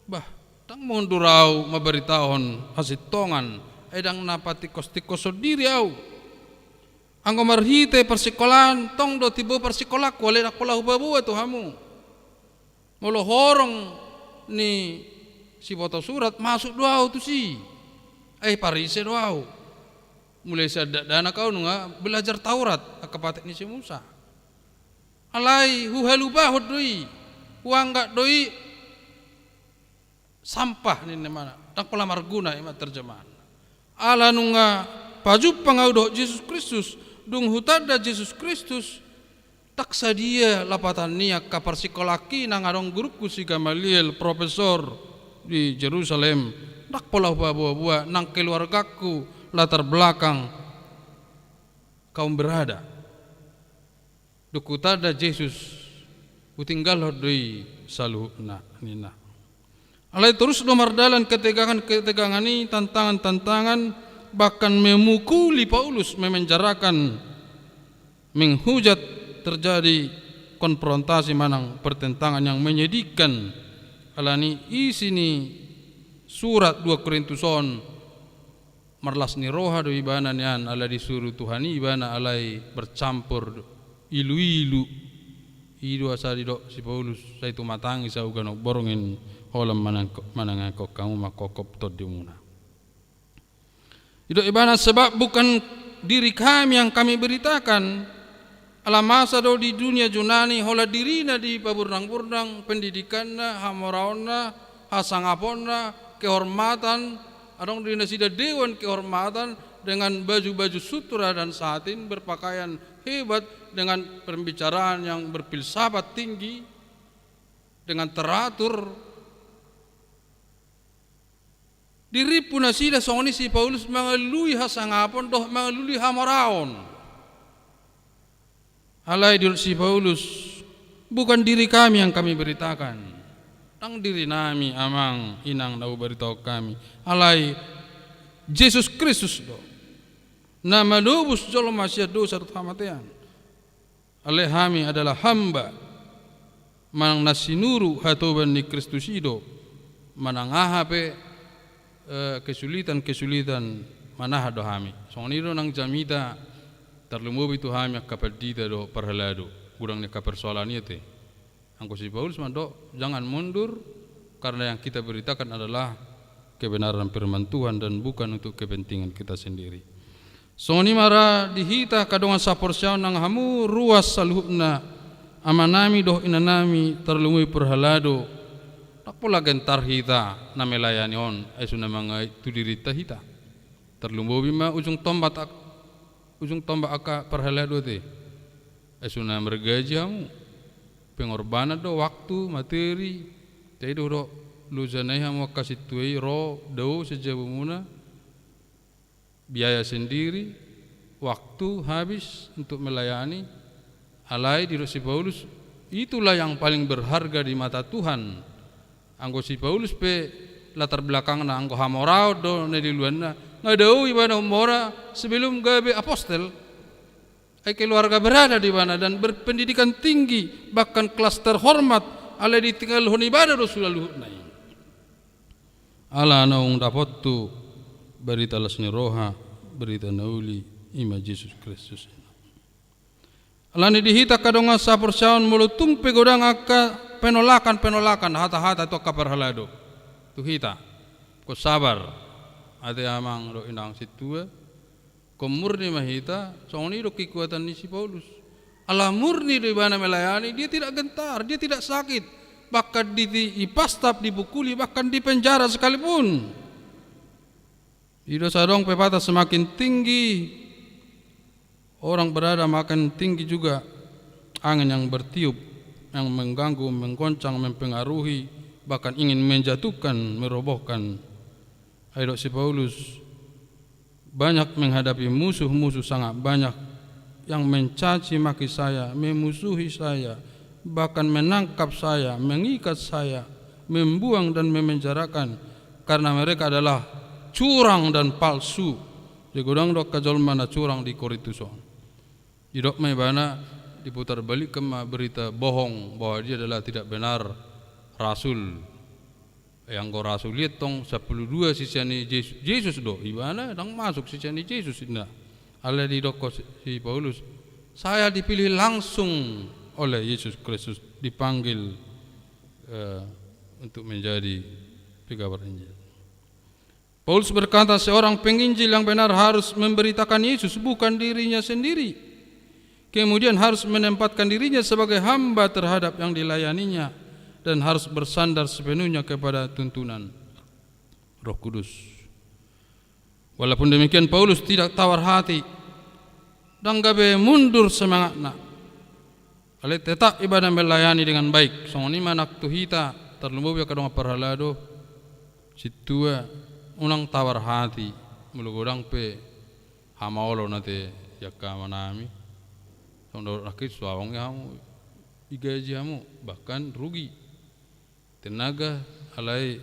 bah, ndang mundur au mambaritahon hasintongan, ai ndang na patikkos-tikkos sondiri au. Anggo marhite parsikolaan, tong do timbo parsikolanku, alai ndang pola hupaboa tu hamu. Molo horong ni siboto surat, masuk do au tusi. Ai Parise do au. Mulai sian dakdanak au nunga belajar Taurat, angka patik ni si Musa. Alai huhalupahon do i, huanggap do i sampah ninna imana, ndang pola marguna, i ma terjemahanna. Ala nunga pajumpang au dohot Jesus Kristus, dung hutanda Jesus Kristus, ndang sadia lapatan ni angka parsikolaan i nang adong gurungku si Gamaliel, profesor di Jerusalem, ndang pola hupaboa-boa, nang keluargangku, latar belakang kaum berada. Dung hutanda Jesus, hutinggalhon do i saluhutna, ninna. Alai torus do mardalan ketegangan-ketegangan i, tantangan-tantangan, bahkan memukuli Paulus, memenjarakan, menghujat, terjadi konfrontasi manang pertentangan yang menyedihkan. Alani i isi ni surat dua Korintus on, marlas ni roha do ibana nian, ala disuru Tuhan i ibana, alai bercampur ilu-ilu. I do asa didok si Paulus, sai tumatangi au ganup borngin, holan manang-, manangihon hamu mangkophop tondimuna. Didok ibana, sebab bukan diri kami yang kami beritakan, ala masa do di dunia Junani, holan dirina dipaburnang-burnang, pendidikanna, hamoraonna, hasangaponna, kehormatan, adong di nasida dewan kehormatan, dengan baju-baju sutra dan satin, berpakaian hebat, dengan pembicaraan yang berfilsafat tinggi, dengan teratur. Dirimpu nasida songon i si Paulus mangalului hasangapon dohot mangalului hamoraon. Alai didok si Paulus, bukan diri kami yang kami beritakan. Ndang dirinami, amang, inang, na hubaritahon hami. Alai Jesus Kristus do, na manobus jolma sian dosa dohot hamatean. Alai hami adalah hamba, manang na sinuru hatoban ni Kristus i do, manang aha pe, eh, kesulitan-kesulitan manahan do hami. Songon i do nang jamita, tarlumobi tu hami angka pandita dohot parhalado, godang ni angka persoalan i ate. Anggo si Paulus mandok, jangan mundur, karena yang kita beritakan adalah kebenaran firman Tuhan dan bukan untuk kepentingan kita sendiri. Songon i ma ra di hita angka dongan saporseaon nang hamu ruas saluhutna, amanami dohot inanami, tarlumobi parhalado. Ndang pola gentar hita na melayani on, ai so na mangait tu dirinta hita. Tarlumobi ma ujung tombak ak-, ujung tombak angka parhalado ate. Ai so na margaji hamu. Pengorbanan do waktu, materi. Jadi do, do loja na i hamu angka sintua i ro dao sian jabumuna. Biaya sendiri, waktu habis untuk melayani, alai didok si Paulus, Itulah yang paling berharga di mata Tuhan. Anggo si Paulus pe latar belakangna, anggo hamoraon do na diuluanna, nga dao ibana umora sebelum gabe apostel. Ai keluarga berada di ibana dan berpendidikan tinggi, bahkan kelas terhormat, alai ditinggalhon ibana do sude luhutna i. Ala naung dapot tu barita las ni roha, barita na uli, ima Jesus Kristus. Alani di hita angka dongan saporseaon, molo tung pe godang angka penolakan-penolakan, hata-hata tu angka parhalado, tu hita, ko sabar, ate amang dohot inang sintua, ko murni ma hita, songon i do kekuatan ni si Paulus. Ala murni do ibana melayani, dia tidak gentar, dia tidak sakit. Bahkan di, di, dipastap, dipukuli, bahkan dipenjara sekalipun. I do sai adong pepatah, semakin tinggi orang berada, makin tinggi juga angin yang bertiup, yang mengganggu, menggoncang, mempengaruhi, bahkan ingin menjatuhkan, merobohkan. Ai didok si Paulus, banyak menghadapi musuh-musuh, sangat banyak yang mencaci maki saya, memusuhi saya, bahkan menangkap saya, mengikat saya, membuang dan memenjarakan, karena mereka adalah curang dan palsu. Jadi godang do angka jolma na curang di Korintus on. Didok ma ibana, diputar balikan ma berita bohong bahwa dia adalah tidak benar rasul. Ai anggo rasul i antong sampulu dua sisia ni Jesus, Jesus do, ibana ndang masuk sisia ni Jesus, ninna. Alai didok si, si Paulus, saya dipilih langsung oleh Yesus Kristus, dipanggil, eh, untuk menjadi pekabar Injil. Paulus berkata, seorang penginjil yang benar harus memberitakan Yesus, bukan dirinya sendiri. Kemudian harus menempatkan dirinya sebagai hamba terhadap yang dilayaninya dan harus bersandar sepenuhnya kepada tuntunan Roh Kudus. Walaupun demikian, Paulus tidak tawar hati, ndang gabe mundur semangatna. Alai tetap ibana melayani dengan baik. Songon i ma nang tu hita, tarlumobi angka dongan parhalado, sintua, unang tawar hati, molo godang pe hamaolon ate di angka amanami. Songon didok nangkin, suang i hamu, digaji hamu, bahkan rugi tenaga, alai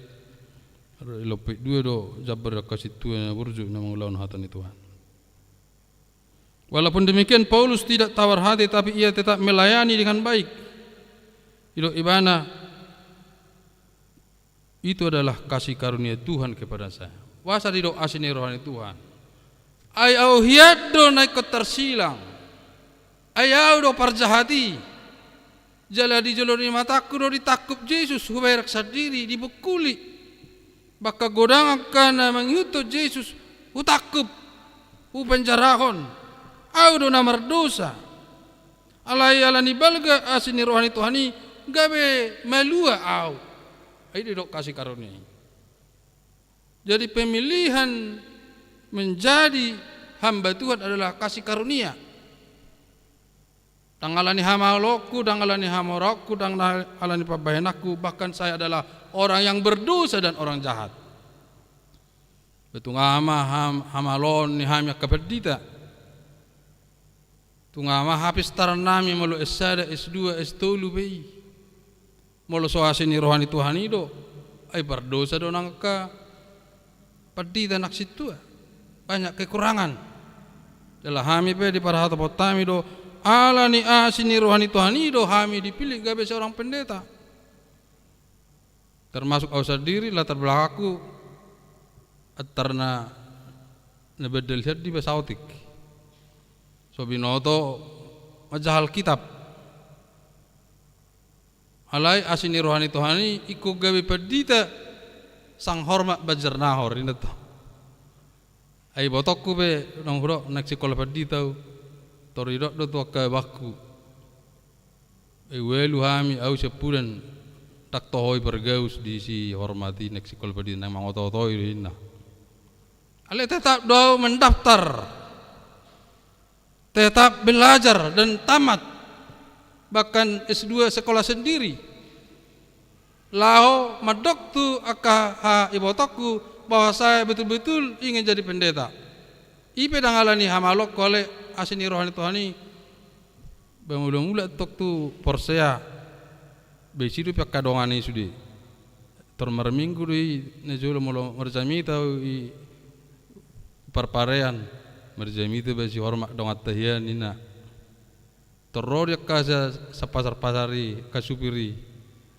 lompit dua do jambar angka sintua na burju na mangulahon hata ni Tuhan. Walaupun demikian, Paulus tidak tawar hati, tapi ia tetap melayani dengan baik. Didok ibana, itu adalah kasih karunia Tuhan kepada saya. Boasa didok asi ni roha ni Tuhan? Ai ahu hian do na ingkon tarsilang. Ai ahu do parjahat i. Jala di jolo ni matangku do ditangkup Jesus, huberek sandiri, dipukuli. Bahkan godang angka na mangihuthon Jesus hutangkup, hupenjarahon. Ahu do na mardosa. Alai ala ni balga asi ni roha ni Tuhan i, gabe malua ahu. Ai didok kasih karunia i. Jadi pemilihan menjadi hamba Tuhan adalah kasih karunia. Ndang ala ni hamaolonku, ndang ala ni hamoraonku, ndang ala ni pambahenanku, bahkan saya adalah orang yang berdosa dan orang jahat. Tung aha ma ham-, hamaolon ni hami angka pandita. Tung aha ma hapistaran nami molo S sada, S dua, S tolu pe i. Molo so asi ni roha ni Tuhan i do, ai pardosa do nang angka pandita nang sintua. Banyak kekurangan. Jala hami pe diparhatopot hami do, ala ni asi ni roha ni Tuhan i do hami dipilih gabe seorang pendeta. Termasuk ahu sandiri, latar belakangku, antar na, na bandal hian di ba saotik. So binoto manjaha Alkitab. Alai asi ni roha ni Tuhan i, ingkon gabe pandita, sanghormat banjar nahor, inna tong. Ai ibotongku pe, naung hudok naeng sikola pandita ahu, tor didok do tu angka abangku. Ai ualu hami, ahu siampudan, ndang toho i pargaus di si hormat i, naeng sikola pandita, naeng mangoto-oto i do inna. Alai tetap do ahu mendaftar. Tetap belajar dan tamat, bahkan S dua sekolah sendiri. Laho mandok tu angka haha ibotongku bahwa saya betul-betul ingin jadi pendeta. I pe ndang ala ni hamaolonku, alai asi ni roha ni Tuhan i, ba mula-mula tong tu porsea Baen i do pe angka dongan i sude. Tor marminggu do i na jolo molo marjamita i parparean. Marjamita baen i hormat donganta hian ninna. Tor ro do i angka sa-, sapasar-pasar i, angka supir i.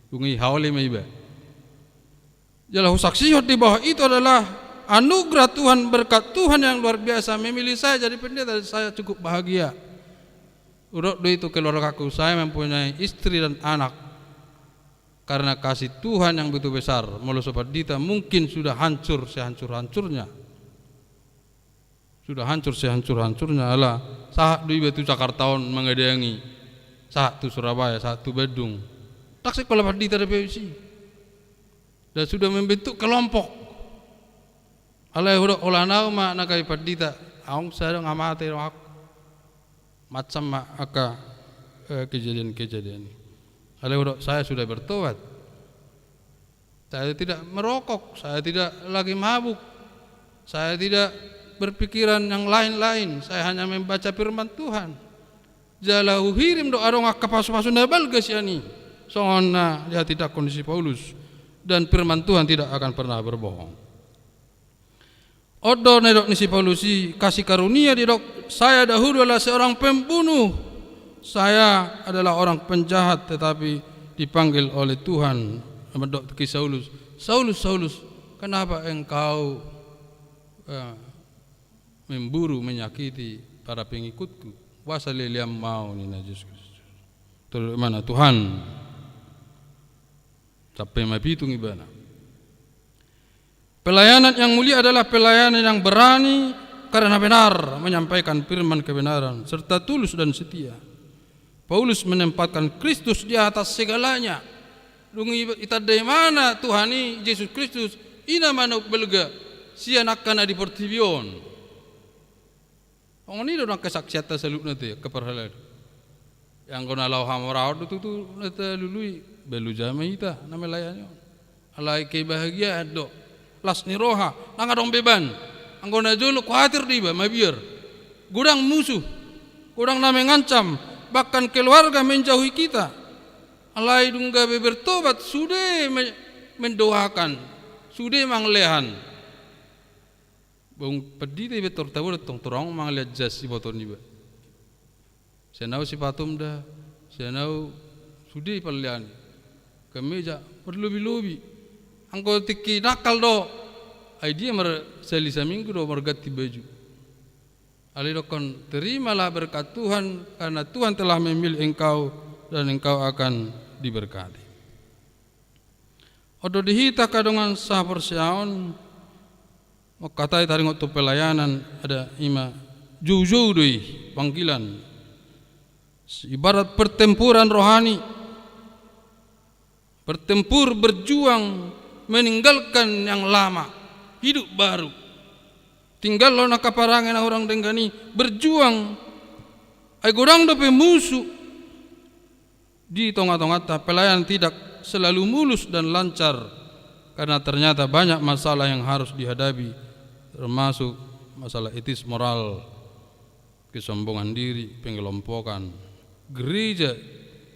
Dung i haoli ma iba. Jala husaksihon di bahwa itu adalah anugerah Tuhan, berkat Tuhan yang luar biasa memilih saya jadi pendeta, dan saya cukup bahagia. Hudok do i tu keluargaku, saya mempunyai istri dan anak karena kasih Tuhan yang begitu besar. Molo so pandita mungkin sudah hancur sehancur-hancurnya. Sudah hancur sehancur-hancurnya, ala sahat do iba tu Jakarta on mangadangi, sahat tu Surabaya, sahat tu Bandung. Ndang sikola pandita dope disi. Dan sudah membentuk kelompok. Alai hudok, holan au ma na gabe pandita, aung sada ngamate do aku. Macam ma angka, eh, kejadian-kejadian. Alai hudok, saya sudah bertobat. Saya tidak merokok, saya tidak lagi mabuk, saya tidak berpikiran yang lain-lain, saya hanya membaca firman Tuhan. Jala huhirim do adong angka pasu-pasu na balga sian i, songon na dihatindangkon ni si Paulus, dan firman Tuhan tidak akan pernah berbohong. On do na nidok ni si Paulus i, kasih karunia, didok, saya dahulu adalah seorang pembunuh, saya adalah orang penjahat, tetapi dipanggil oleh Tuhan. Mandok tu si Saulus, "Saulus, Saulus, kenapa engkau, eh, memburu, menyakiti para pengikutku? Boasa leleanmu au?" ninna Jesus Kristus. Tolu mana Tuhan. Sampai mapitung ibana. Pelayanan yang mulia adalah pelayanan yang berani karena benar menyampaikan firman kebenaran serta tulus dan setia. Paulus menempatkan Kristus di atas segalanya. Dung i-, itanda ibana Tuhan i Jesus Kristus, i nama na umbalga sian angka na di portibi on. Songon i do nang kesaksianta saluhutna te, angka parhalado. Anggo na laho hamoraon do tutu na talului, balu jama hita na melayani on. Alai kebahagiaan do, las ni roha, ndang adong beban. Anggo na jolo kuatir do iba, mabiar. Godang musuh, godang na mengancam, bahkan keluarga menjauhi kita. Alai dung gabe bertobat, sude me-, mendoakan, sude mangalehan. Bung pandita iba tor tabo do tong, tor aung mangalean jas iboto niba. Sian au sipatum da, sian au sude palean i. Kemeja marlobi-lobi. Anggo tingki nangkal do, ai dia mar-, sahali saminggu do marganti baju. Alai didokkon, terimalah berkat Tuhan, karena Tuhan telah memilih engkau dan engkau akan diberkati. On do di hita angka dongan sahaporseaon, mangkatai taringot tu pelayanan, ada ima joujou do i panggilan. Ibarat pertempuran rohani, bertempur, berjuang, meninggalkan yang lama, hidup baru. Tinggalhon angka parange na hurang denggan i, berjuang. Ai godang dope musu di tonga-tonganta, pelayanan tidak selalu mulus dan lancar, karena ternyata banyak masalah yang harus dihadapi, termasuk masalah etis moral, kesombongan diri, pengelompokan. Gereja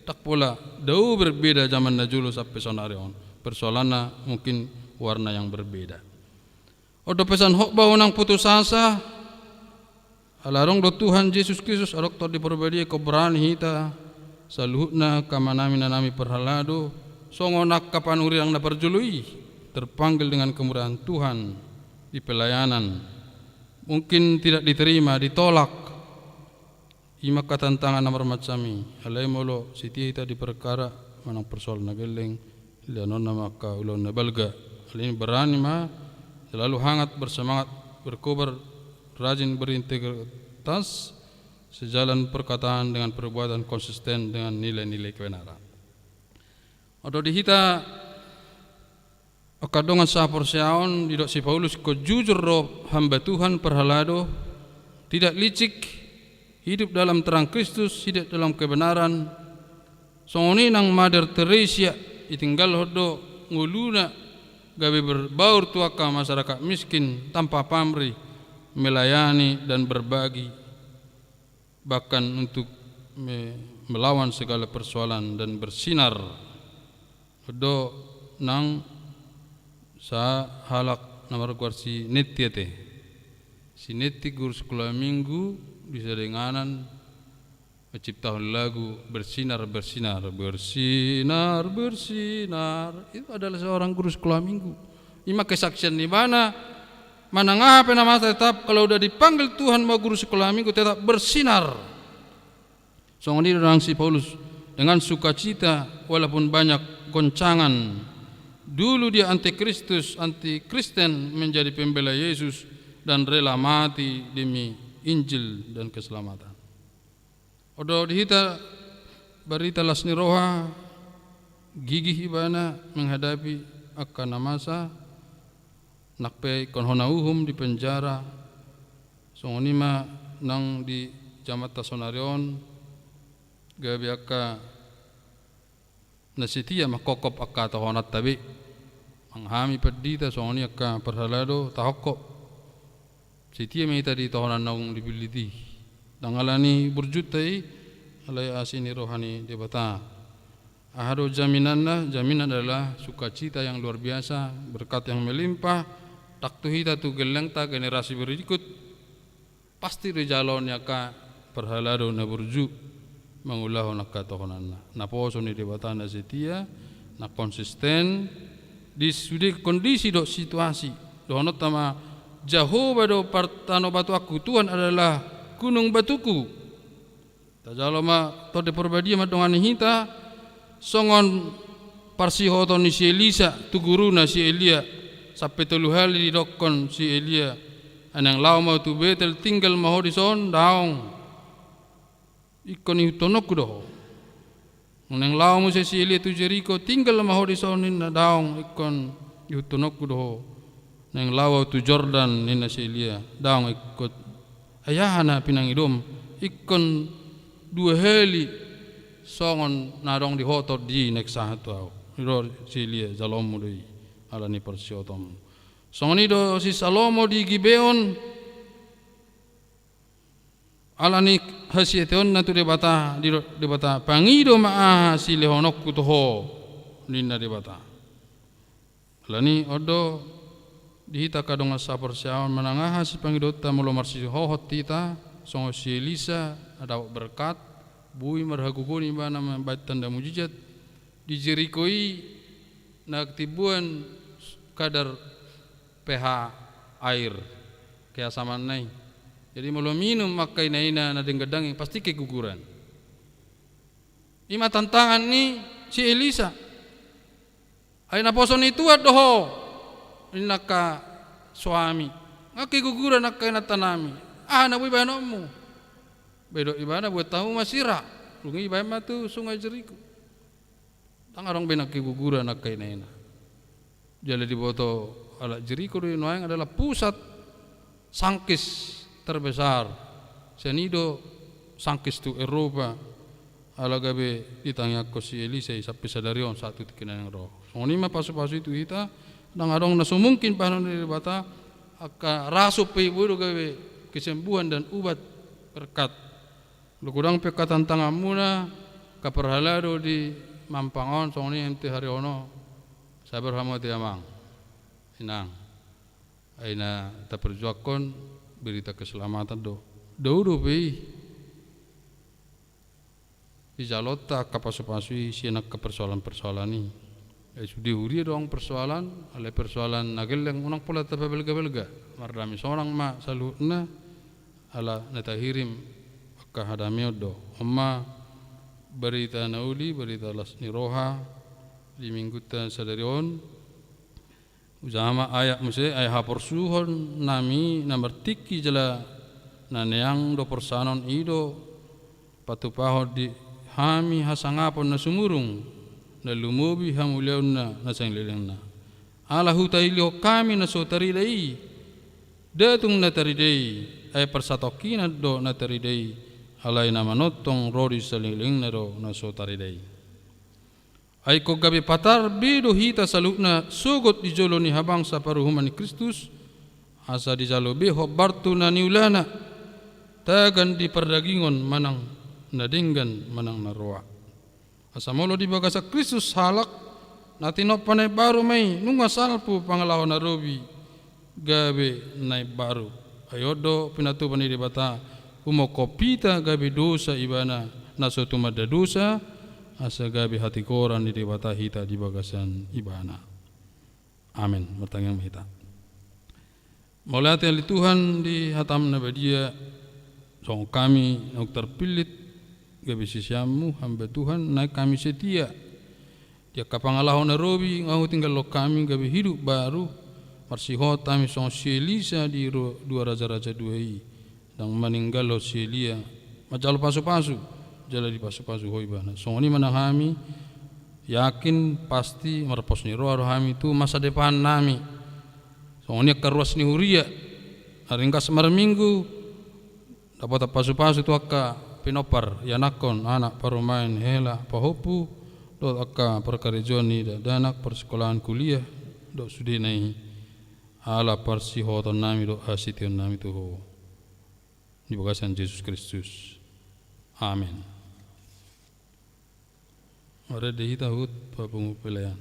ndang pola dao berbeda zaman na jolo sampe sonari on. Persoalanna mungkin warna yang berbeda. On do pesan hotbah, unang putus asa. Ala adong do Tuhan Jesus Kristus, adong Tondi Porbadia, ingkon berani hita saluhutna, angka amanami, inanami parhalado, songon angka panurirang na parjolo i, terpanggil dengan kemurahan Tuhan di pelayanan. Mungkin tidak diterima, ditolak. Ima angka tantangan na marmacam i. Alai molo setia hita di perkara manang persoalan na gelleng, leanonna ma angka ulaon na balga. Alani i berani ma, selalu hangat, bersemangat, berkobar, rajin berintegritas, sejalan perkataan dengan perbuatan, konsisten dengan nilai-nilai kebenaran. On do di hita angka dongan sahaporseaon, didok si Paulus, ingkon jujur do hamba Tuhan parhalado, tidak licik, hidup dalam terang Kristus, hidup dalam kebenaran. Songon i nang Mother Teresa, ditinggalhon do ngoluna gabe berbaur tu angka masyarakat miskin tanpa pamrih, melayani dan berbagi, bahkan untuk me-, melawan segala persoalan dan bersinar On do nang sahalak na margoar si Neti ate. Si Neti guru sikola minggu di sada inganan menciptahon lagu Bersinar, Bersinar, Bersinar, Bersinar. Itu adalah seorang guru sikola minggu. I ma kesaksian ni ibana, manang aha pe na masa tetap kalau udah dipanggil Tuhan mau guru sikola minggu tetap bersinar. Songon i do nang si Paulus, dengan sukacita walaupun banyak goncangan. Dulu dia antikristus, antikristen, menjadi pembela Yesus dan rela mati demi Injil dan keselamatan. On do di hita barita las ni roha, gigih ibana menghadapi angka na masa, nang pe ingkon hona uhum di penjara. Songon i ma nang di jamanta saonari on, gabe angka na setia manghophop angka tohonanta be. Manang hami pandita songon i angka parhalado tahophop. Setia ma hita di tohonan naung dipillit i. Ndang ala ni burjunta i, alai asi ni roha ni Debata. Aha do jaminanna? Jaminan adalah sukacita yang luar biasa, berkat yang melimpah. Ndang tu hita, tu gellengta, generasi berikut. Pasti do dijalo ni angka parhalado na burju mangulahon angka tohonanna. Naposo ni Debata na setia, na konsisten di sude kondisi dohot situasi. Dohononta ma, Jahowa do partanobatoanku, Tuhan adalah gunung batuku. Tajalo ma Tondi Porbadia mandongani hita, songon parsihohoton ni si Elisa tu guruna si Elia, sampe tolu hali didokkon si Elia, "Ai naeng laho ma tu Betel, tinggal ma ho dison, daong. Ingkon ihuthononku do ho." Naeng laho muse si Elia tu Jeriko, "Tinggal ma ho dison," ninna, "daong, ingkon ihuthononku do ho." Naeng laho tu Jordan, ninna si Elia, "Daong, ingkon." Ai aha na pinangidom? Ingkon dua hali songon na adong di ho Tondi, naeng sahat tu ahu. I do si Elia, jaloonmu do i, ala ni parsihohotonmu. Songon i do si Salomo di Gibeon, ala ni hasieteonna tu Debata, didok Debata, "Pangido ma aha silehononku tu ho," ninna Debata. Ala ni on do di hita angka dongan saporseaon, manang aha sipangidoonta, molo marsihohot hita songon si Elisa, na dapot berkat, boi marhagogoon ibana mambahen tanda mujizat. Di Jeriko i na timboan kadar pH air, keasamanna i. Jadi molo minum angka inaina na denggan daging, pasti keguguran. I ma tantangan ni si Elisa. "Ai naposo ni Tuhan do ho," ninna angka suami. "Nga keguguran angka inantanami. Aha na boi bahenonmu?" Didok ibana, "Buat hamu ma sirah." Dung i dibahen ma tu sungai Jeriko. Ndang adong be na keguguran angka inaina. Jala diboto halak Jeriko do i nuaeng adalah pusat sangkis terbesar. Sian i do sangkis tu Eropa. Ala gabe ditangiangkon si Elisa i sampe sadari on, sahat tu tingki na naeng ro. Songon i ma pasupasu i tu hita, ndang adong na so mungkin bahenon ni Debata, angka raso pe i boi do gabe kesembuhan dan ubat, berkat. Molo godang pe angka tantanganmuna, angka parhalado di Mampang on, songon i M T Haryono, sabar hamu ate amang, inang. Ai na taparjuangkon berita keselamatan do. Dao dope i dijaloonta angka pasupasu i sian angka persoalan-persoalan i. Ai sude huria do adong persoalan, alai persoalan na gelleng, unang pola tapabalga-balga. Mardame sonang ma saluhutna, ala na tahirim angka hadameon do. On ma barita na uli, barita las ni roha di minggunta sadari on. Hujaha ma ayat muse, "Ai haporsuhonnami na martingki jala na neang do porsahaton i do patupahon di hami hasangapon na sumurung, na lumobi hamuliaonna na saleleng-lelengna. Ala hutailihon hami na so tarida i, nda tung na tarida i, ai parsatongkinan do na tarida i, alai na manongtong ro di saleleng-lelengna do na so tarida i." Ai ingkon gabe patar be do hita saluhutna sogot di jolo ni habangsa paruhuman ni Kristus, asa dijalo be hombar tu na niulana, tagan di pardagingon manang na denggan manang na roa. Asa molo di bagasan Kristus halak Na tinompa na imbaru ma i, nunga salpu pangalaho na robi gabe na imbaru. Ai on do pinatupa ni Debata, humongkop hita gabe dosa Ibana na so tumanda dosa, asa gabe hatigoran ni Debata hita di bagasan Ibana. Amen. Martangiang ma hita. Mauliate ale Tuhan di hataM na badia, songon hami naung tarpillit gabe siseanMu, hamba Tuhan, naeng hami setia di angka pangalaho na robi, nunga hutinggalhon hami gabe hidup baru, marsihot hami songon si Elisa di ro-, dua Raja-raja dua i, ndang maninggalhon si Elia, manjalo pasu-pasu, jala dipasupasu Ho ibana. Songon i ma nang hami, yakin, pasti, marpos ni roha do hami tu masa depan nami. Songon i angka ruas ni huria, na ringgas marminggu, dapotan pasu-pasu tu angka pinompar, ianakhon, anak, parumaen, hela, pahompu, dohot angka parkarejoan ni dakdanak, parsikolahan, kuliah, dohot sudena i, ala parsihohoton nami dohot hasetiaon nami tu Ho. Di bagasan Jesus Kristus. Amen. Marende hita huhut papungu pelean.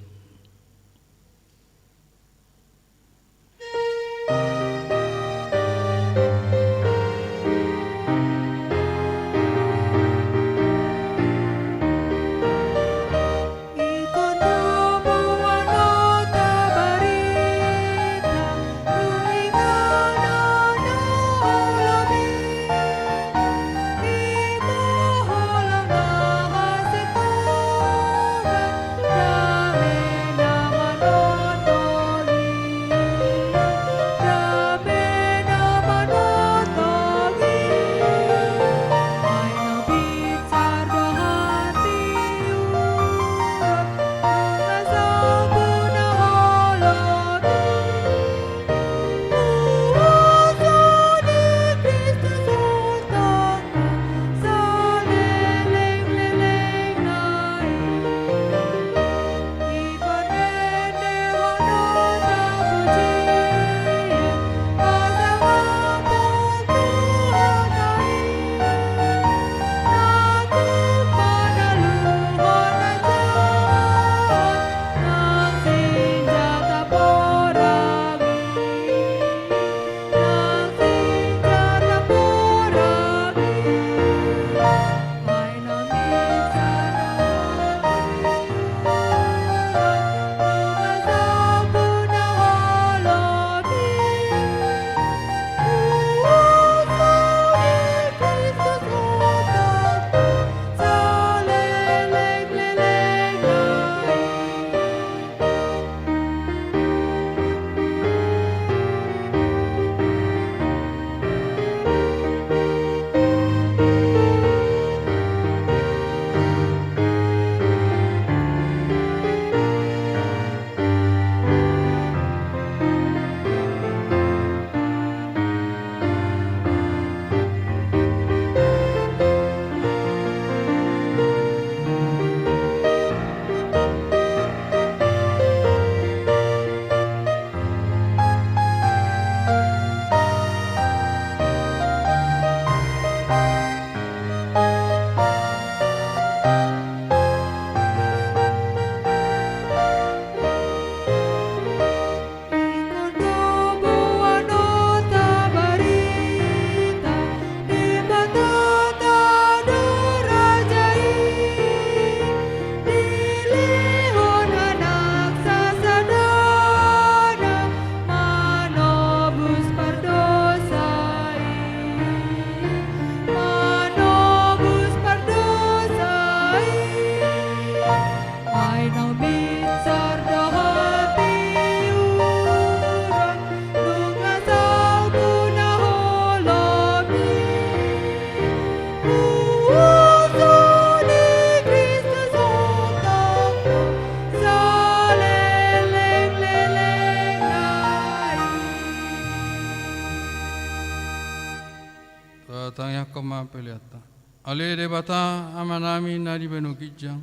Tangiangkon ma peleanta. Ale Debata, Amanami na di banua ginjang,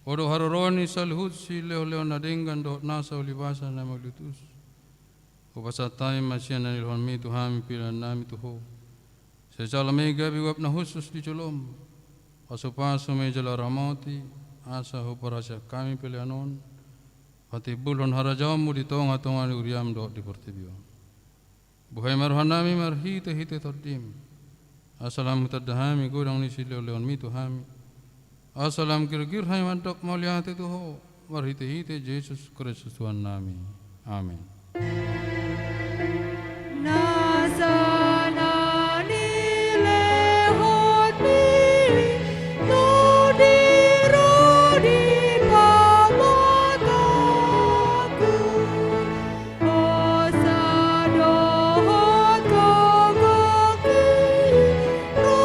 Ho do haroroan ni saluhut silehonlehon na denggan dohot nasa ulibasa na mauliutus. Hupasahat hami ma sian na nilehonmi tu hami peleannami tu Ho. Sai jalo ma i gabe uap na hushus di jolom. Pasupasu ma i jala ramoti, asa huparhaseang hami pelean on, patimbulhon harajaonmu di tongatonga ni huriam dohot di portibi on. Buhai ma rohanami marhitehite Tondim, asa lam hutanda hami godang ni silehonlehonmi tu hami, asa lam girgir hami mandok mauliate tu Ho, marhitehite Jesus Kristus Tuhannami. Amen. Nasa na nilehonmi Tondi ro di pamotangku, hosa dohot gogongki ro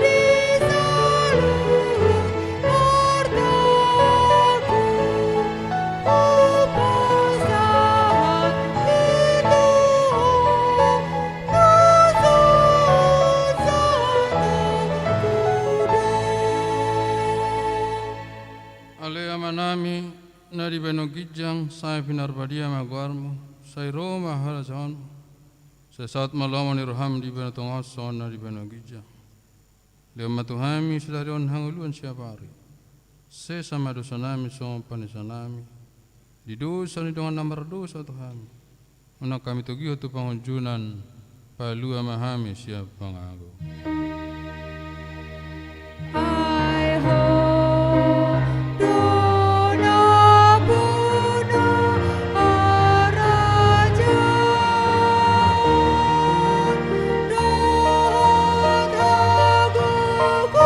di saluhut hortaku. Hupasahat i tu Ho na so satanku do. Ale Amanami na di banua ginjang, sai pinarbadia ma goarmu, sai ro ma harajaonmu, sai saut ma lomo ni roham di banua tonga on songon na di banua ginjang. Lehon ma tu hami sadari on hangoluan siapari. Sesa ma dosanami songon panesanami di dosa ni dongan na mardosa tu hami. Unang hami togihon tu pangunjunan, palua ma hami sian pangago. Ai Ho do na bona harajaon dohot hagogoon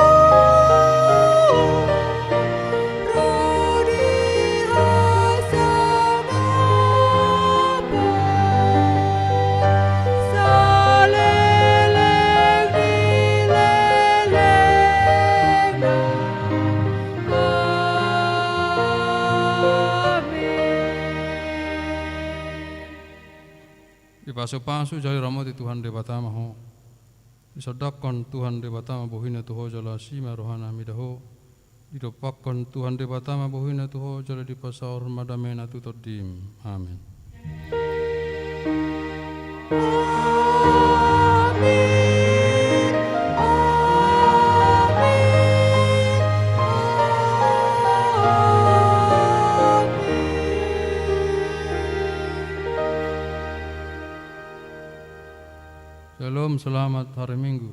ro di Ho sampe saleleng ni lelengna. Amen. Dipasupasu jala diramoti Tuhan Debata ma ho. Disondangkon Tuhan Debata ma bohina tu ho jala asi ma rohana mida ho. Didompakkon Tuhan Debata ma bohina tu ho jala dipasaorhon ma damena tu tondim. Amen. Amen. Amen. Amen. Shalom, selamat hari Minggu.